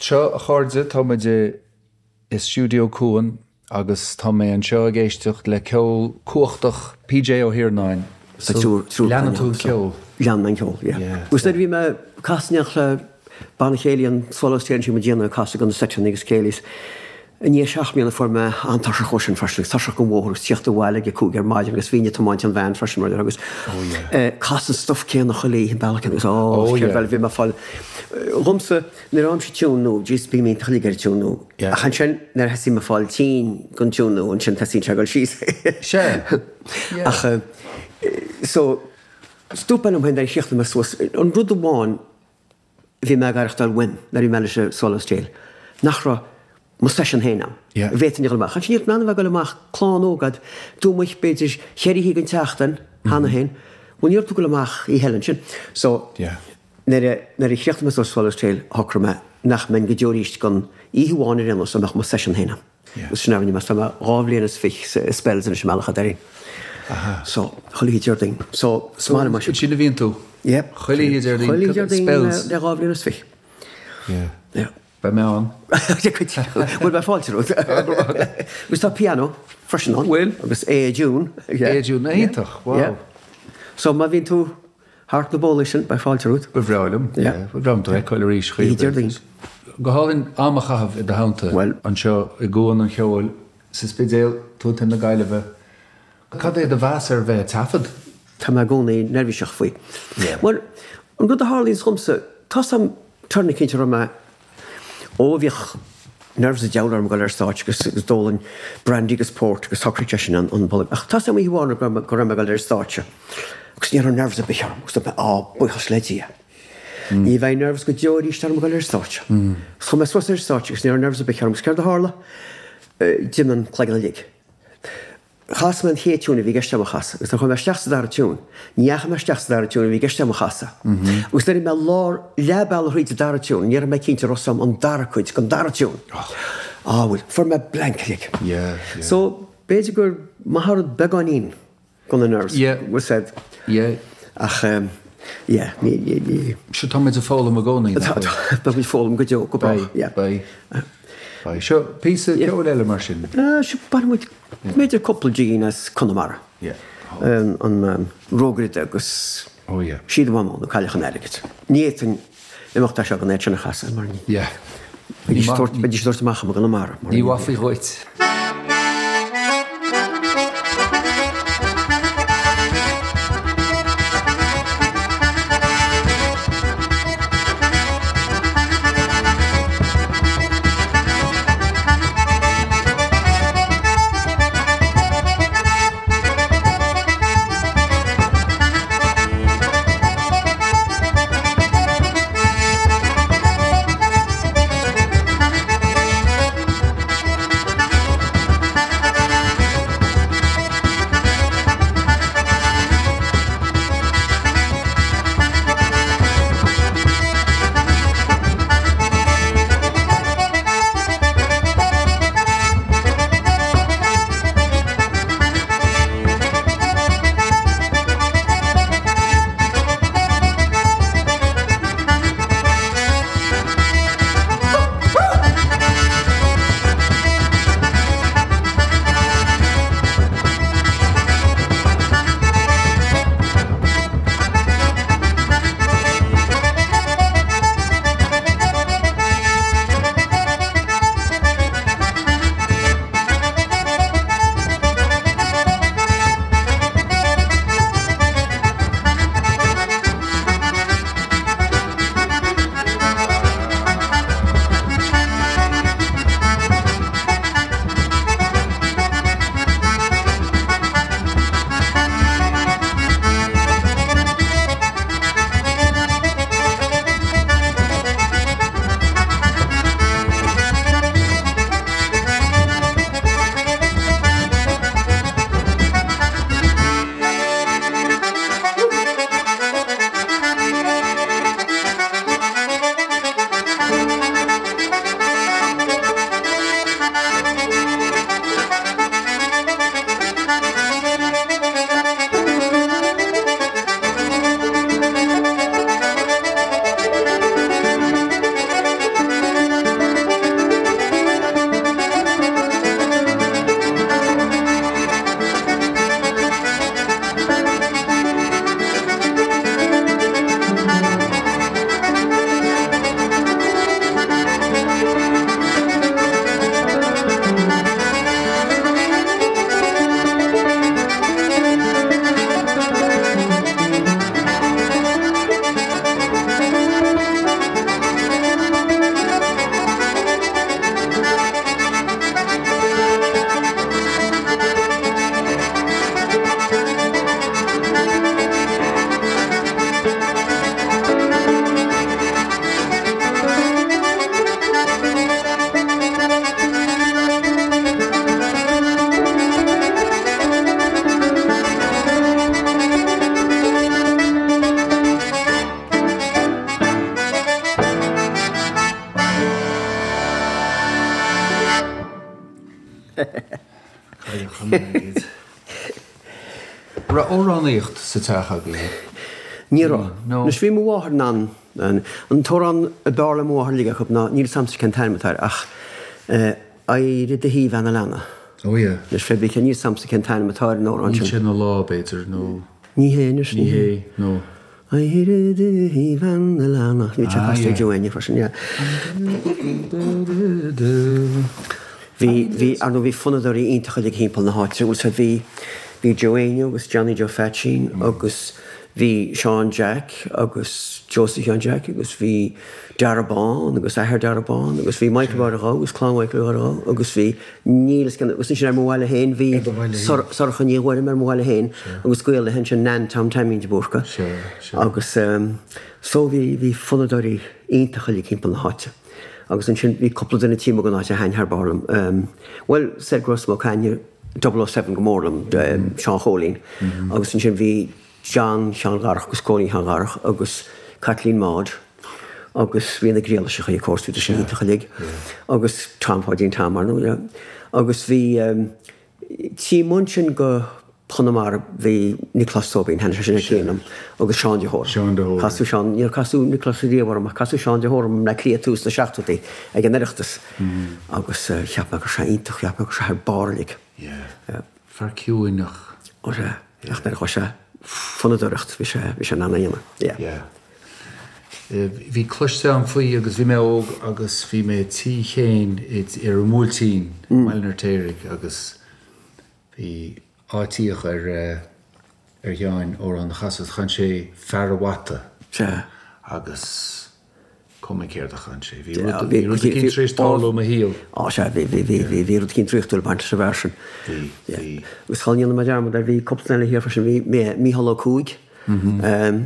Seo, a chairde, tá muid i Stiúideo Cuan agus tá mé anseo ag éisteacht le ceol cumhachtach PJ Ó hIarnáin. So, leanann tú an ceol? Lean mé an ceol, yeah. Agus nuair a bhí mé ag casadh in éineacht le banna céilí an Swallow's Tail, sin muid ag casadh do na seiteanna agus céilís. I ndiaidh 7 mbliana fuair mé an-tuirseach ó sin freisin, agus tuirseach den bhóthar agus tíocht abhaile ag a 5 ar maidin agus bhínn ag tiomáint an veain freisin mar agus casadh an stuif céanna chuile oíche an bealach céanna agus ó céard eile bhí mé ag fáil dhomsa nuair a fhaighimse tiún nua jeez bím iontach uilig ar an tiún nua ach ansin nuair a thosaím ag fáil tinn den tiún nua ansin tosaíonn sé ag dul síos. Sea. Ach so stop mé liom féin nuair a chríochnaigh mé suas an rud amháin Bhí mé ag aireachtáil uaim nuair a bhí mé leis an Swallow's Tail nach raibh mo session féin a'm. Go bhféadfainn a dhul amach. Ansin ní raibh mé in ann a bheith ag dul amach, clann óg a'd, tú amuigh b'fhéidir cheithre oíche den tseachtain cheana féin, bhuel ní raibh tú ag dul amach oíche eile ansin. So nuair a nuair a chríochnaigh mé suas Swallow's Tail shocraigh mé nach mbeinn go deo arís gan oíche amháin ar aon nós a mbeadh mo session féin a'm. Agus sin a rinne mé. Tá mé 2 bhliain is fiche sa Spells anois i mBealach a' Doirín. So, chuile oíche Déardaoin. So, is maith liom é sin. Ansin a bhíonn tú? Yep. Chuile oíche Déardaoin. Chuile oíche Déardaoin Spells. le 2 bhliain is fiche. Yeah. Yeah. Beidh mé ann. Bhuel, beidh fáilte romhat. Agus tá piano freisin ann. Bhfuil? Agus Aodh June. Aodh June, iontach, wow. Yeah. So, má bhíonn tú Thart na bólaí sin, beidh fáilte romhat. Ba bhreá liom. Yeah. Ba bhreá liom tú a fheiceáil arís. Oíche Déardaoin. Go hálainn am a chaitheamh i do theannta. Bhuel. Anseo i gCuan an Cheoil, sa Spidéal, Contae na Gaillimhe. Cad é do mheas ar bheith ag taifead? Tá mé i gcónaí neirbhíseach faoi. Yeah. Bhuel, an rud a tharlaíonns dhomsa, tá's a'm turn eicínt a raibh mé Ó, bhíodh nerves an diabhail orm ag dul ar stáitse agus d'ólainn brandy agus port agus shocraigh sé sin an bolg. Ach tá's a'm oíche amháin go raibh mé ag dul ar stáitse agus ní raibh nerves ar bith orm agus dúirt mé, Á, buíochas le Dia. Ní bheidh nerves go deo arís orm ag dul ar stáitse. Chuaigh mé suas ar stáitse agus ní raibh nerves ar bith orm agus céard a tharla? D'imigh an cloigeann uilig. Chas mé an chéad tiún a bhí i gceist agam a chasadh agus nuair a chuaigh mé isteach sa dara tiún, ní dheachaigh mé isteach sa dara tiún a bhí i gceist agam a chasadh. Agus nuair a bhí mé lár, leath bealaigh thríd an dara tiún, ní raibh mé cinnte an raibh 's a'm an dara cuid den dara tiún. Á bhuel, fuair mé blank uilig. So, b'fhéidir gur maith an rud beagáinín de na nerves, bhfuil 's a'd. Ach, yeah, ní, ní, ní. Sure, tá muid ag foghlaim i gcónaí, nach bhfuil? Tá, beidh muid ag foghlaim go deo, go brách, yeah. Beidh, beidh. Beidh. Seo píosa ceoil eile mar sin. Seo, bainfidh muid b'fhéidir cúpla jigín as Conamara. An Rógaire De agus Síoda Mhamó nó Cailleach an Airgid. Ní fhéadfainn imeacht as seo gan iad sin a chasadh mar ní. Bheidís ag tabhairt amach i gConamara. Ní mhaithfí dhuit. Cailleach an airgid. Raibh amhránaíocht sa teach agaibh? Ní raibh. Anois bhí mo mháthair in ann an t-amhrán a b'fhearr le mo mháthair uilig acu ná, níl 'fhios a'msa cén t-ainm atá air ach Éirigh do thaobh bhean a' leanna. Oh yeah. Anois pé bith, níl 'fhios a'msa cén t-ainm atá ar an amhrán sin. Níl sé ina lá b'fhéidir nó. Ní hé anois, ní hé. Nó. Éirigh do thaobh bhean a' leanna. Bhí sé casta ag Joe Áine freisin, yeah. Bhí, bhí, ar ndóigh bhí fonnadóirí iontacha uilig thimpeall na háite, bhfuil 's a'd, bhí, bhí Joe Áine agus Johnny Joe Pheaitsín agus bhí Seán Jack agus Josie Sheáin Jack agus bhí Dara Bán agus athair Dara Bán agus bhí Michael Mháire Dhubh agus clann Mhichael Mháire Dhubh agus bhí níl 'fhios cén agus ansin ar mo bhaile féin bhí Sorcha Ní Ghuairim ar mo bhaile féin agus gaol léi ansin Nan Tom Taimín de Búrca agus so bhí bhí fonnadóirí iontacha uilig thimpeall na háite agus ansin bhí cúpla duine taobh amuigh den áit a thaitin thar barr liom. Bhuel said go raibh Smoke Aine 007 go mór liom, Seán Chóilín agus ansin bhí John Sheáin Dharach agus Cóilín Sheáin Dharach agus Caitlín Maude agus bhí na Griallaiseacha of course bhí siad iontach uilig agus Tom Pháidín Tom ar ndóigh agus bhí taobh amuigh ansin go Chonamara bhí Nioclás Tóibín thaitnigh sé sin thar cionn liom agus Seán de hÓra. Seán de hÓra. Casadh Seán níor casadh Nioclás riamh orm ach casadh Seán de hÓra orm i mBleá Cliath tús na seachtóidí ag an Oireachtas agus cheap mé go raibh sé iontach cheap mé go raibh sé thar barr uilig. Yeah. Fear ciúin ach. Ó sea. Ach nuair a chuaigh sé fonnadóireacht bhí sé bhí sé in ann a dhéanamh. Yeah. Yeah. Bhí cloiste agam faoi agus bhí mé óg agus bhí mé tí Shéain ar an mBuailtín i mBaile an Fheirtéaraigh agus bhí áitíodh ar ar Sheáin amhrán a chasadh. Chan sé Fear a' Bhata. Sea. Agus cuma céard a chan sé. Bhí rud bhí rud eicínt tar éis tarlú i mo shaol. Á sea, bhí bhí bhí bhí bhí rud eicínt draíochtúil ag baint leis an bhfear sin. Bhí, bhí. Agus cha ndéanfaidh mé dearmad air, bhí cúpla duine eile thiar freisin, bhí Mícheál Ó Cuaig.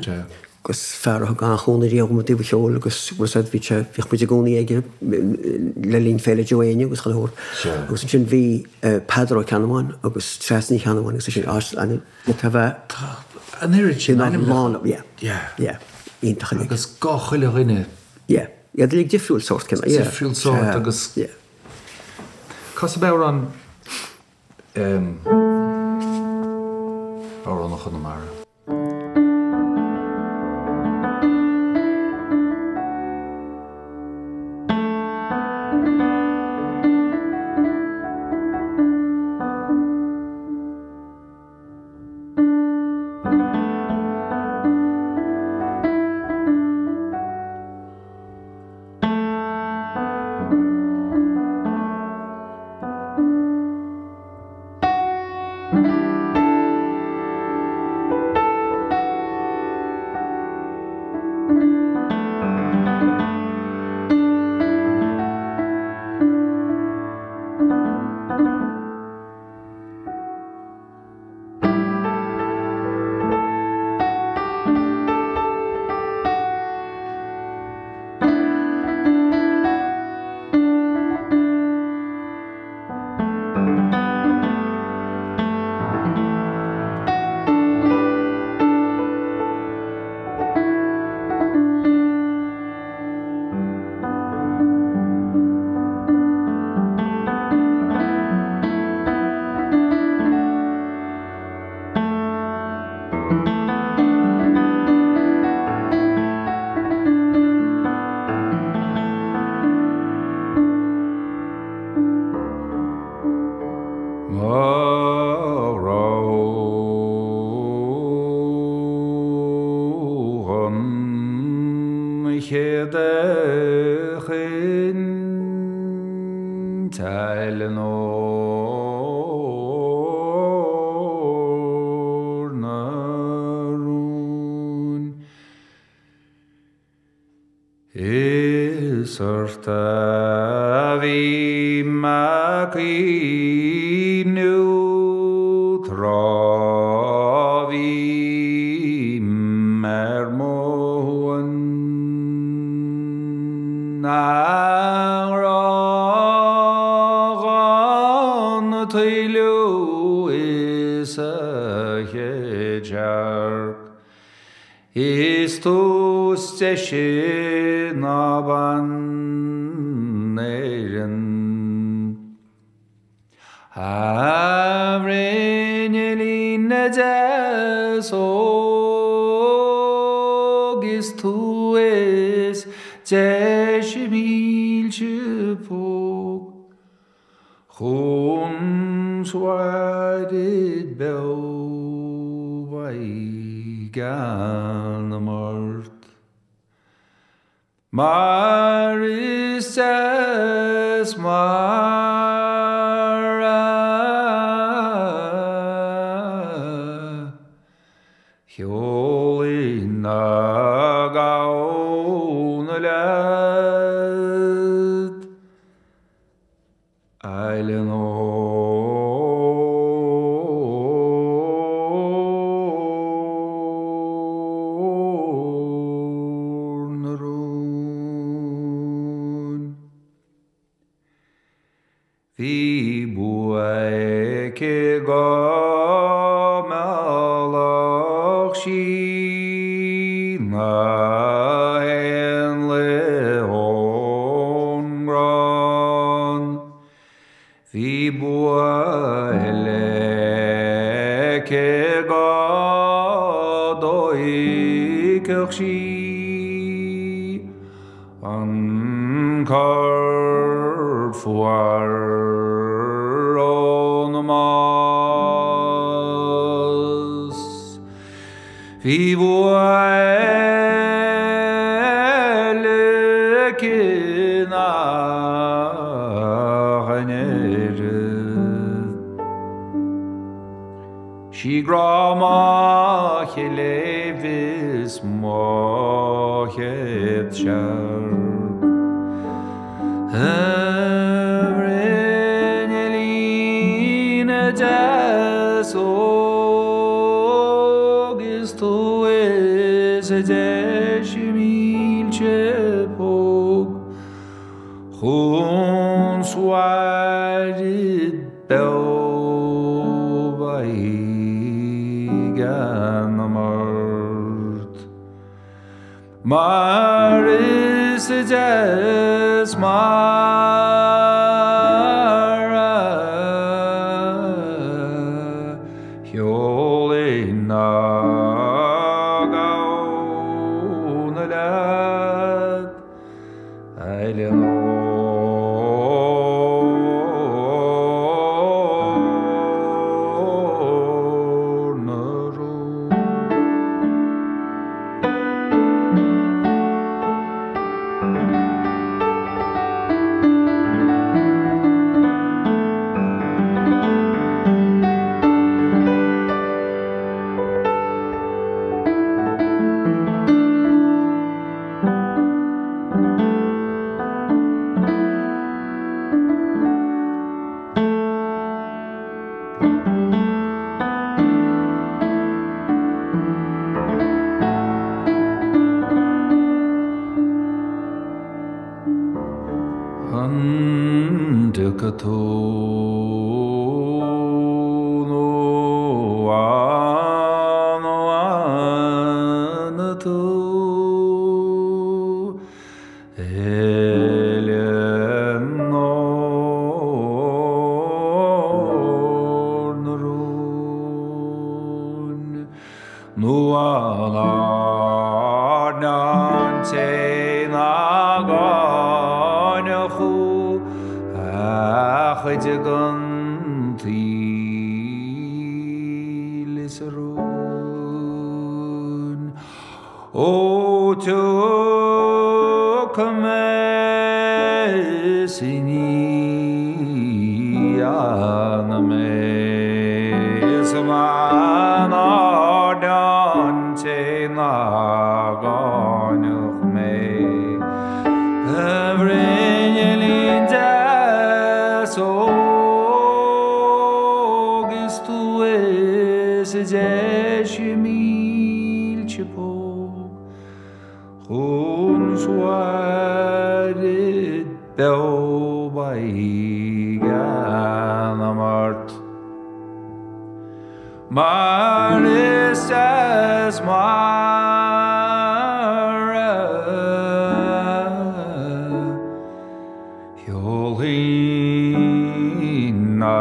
Sea. Agus fear a thug an-chúnamh riamh dom i dtaobh an cheoil agus bhfuil 'fhios a'd bhí sé, bhíodh muid i gcónaí aige le linn Féile Joe Éinne agus chuile shórt. Sea. Agus ansin bhí Peadar Ó Ceannabháin agus Treasa Ní Cheannabháin agus ansin, á, Tá bheith. Tá an oiread sin ainmneacha. Yeah. Yeah. Yeah. Iontach uilig. Agus gach uile dhuine. Yeah. Iad uilig difriúil sórt cineál. Yeah. Difriúil sórt agus. Yeah. Casfaidh mé amhrán amhrán Chonamara. Mo rogha an chéad a chaint Eileanóir na Rún. Is ort a bhím a' cuimhniú tráth bhím ar mo shuan. A ngrá dhon toiliú is a chéadsearc. Is tú is deise ná bean Éireann. A bhruinnillín na deas óg is tú is deise mílte póg Chun suaire beo beidh anam ort. Mar is deas mar a sheolfaidh na gamhna leat. Eileanóir na Rún. Bhí bua aici go meallfadh sí na héanlaith ón gcrann. Bhí bua eile aici go dtóigfeadh sí an corp fuar óna mbás. Bhí bua eile aici nach in Éirinn. Sí grá mo chléibh is mo chéad searc. A bhruinnillín deas óg is tú is deise mílte póg Chun suaire beo beidh anam ort. Mar is deas mar a sheolfaidh na gamhna leat, a Eileanóir na Rún. An dtiocfaidh tú nó an bhfanfaidh tú? Eileanóir na Rún, nó an airneán te nach gáinneach thú a chuid den tsaol is a rún. Ó tiocfaidh mé is ní fhanfaidh mé is an airneán te nach gáinneach mé. A bhruinnillín deas óg is tú is deise mílte póg Chun suaire beo beidh anam ort. Mar is deas mar a sheolfaidh na.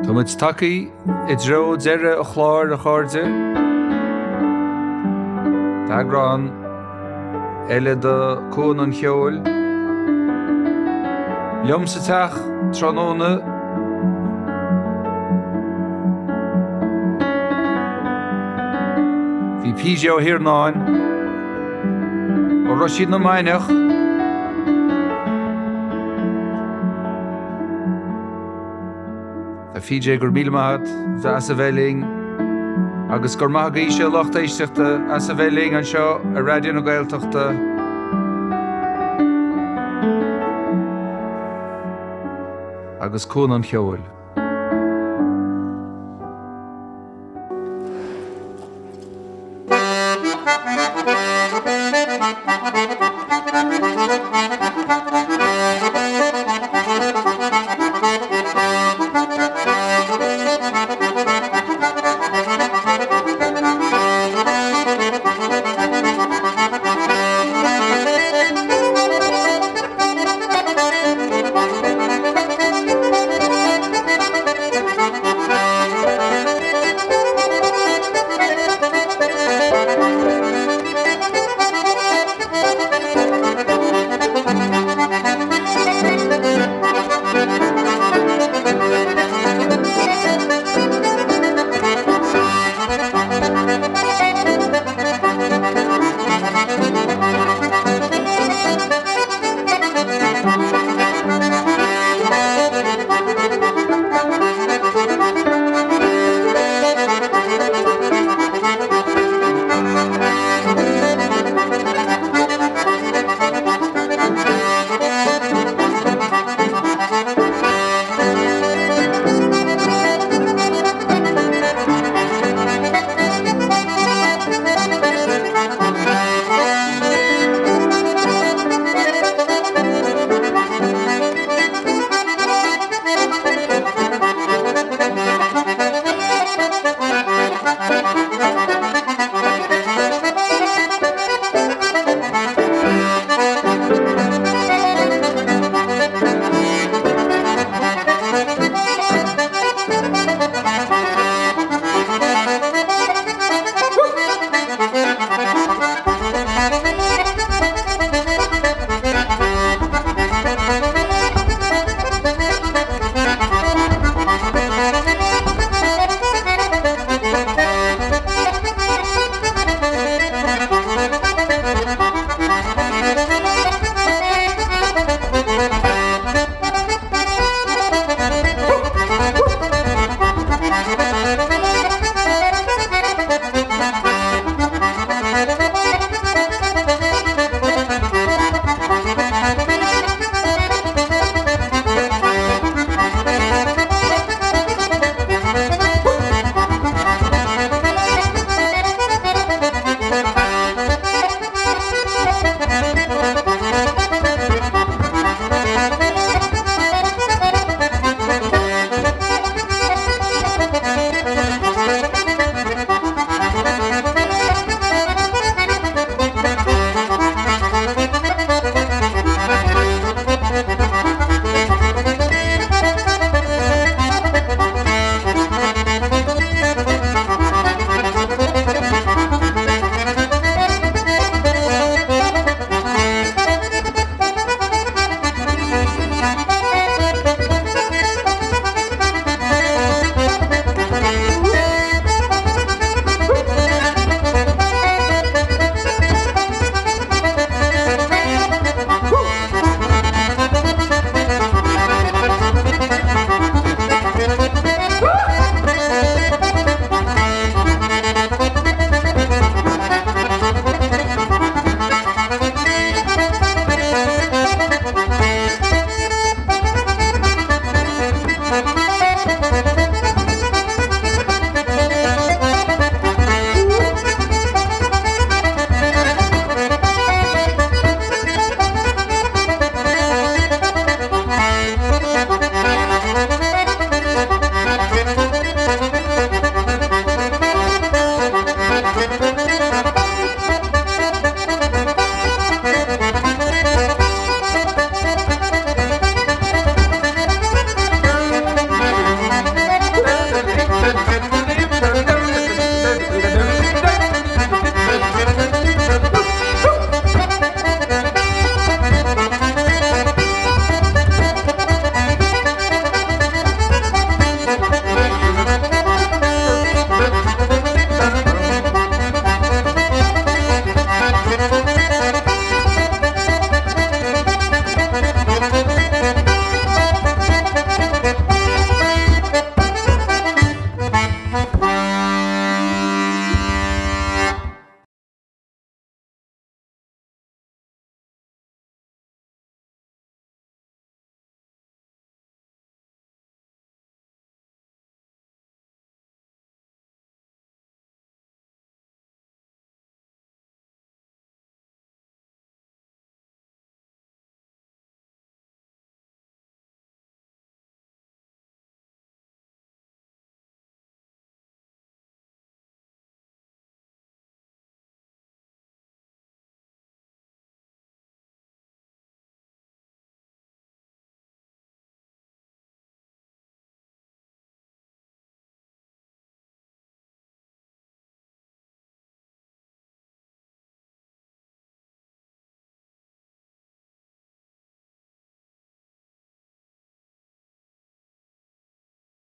Tá muid tagtha i dtreo deireadh an chláir, a chairde. Eagrán eile de Cuan an Cheoil. Liom sa teach tráthnóna. Bhí PJ Ó hIarnáin ó Roisín na Mainiach. A PJ, go raibh míle maith agat as a bheith linn agus go raibh maith agaibhse a lucht éisteachta as a bheith linn anseo ar Raidió na Gaeltachta. Agus Cuan an Cheoil.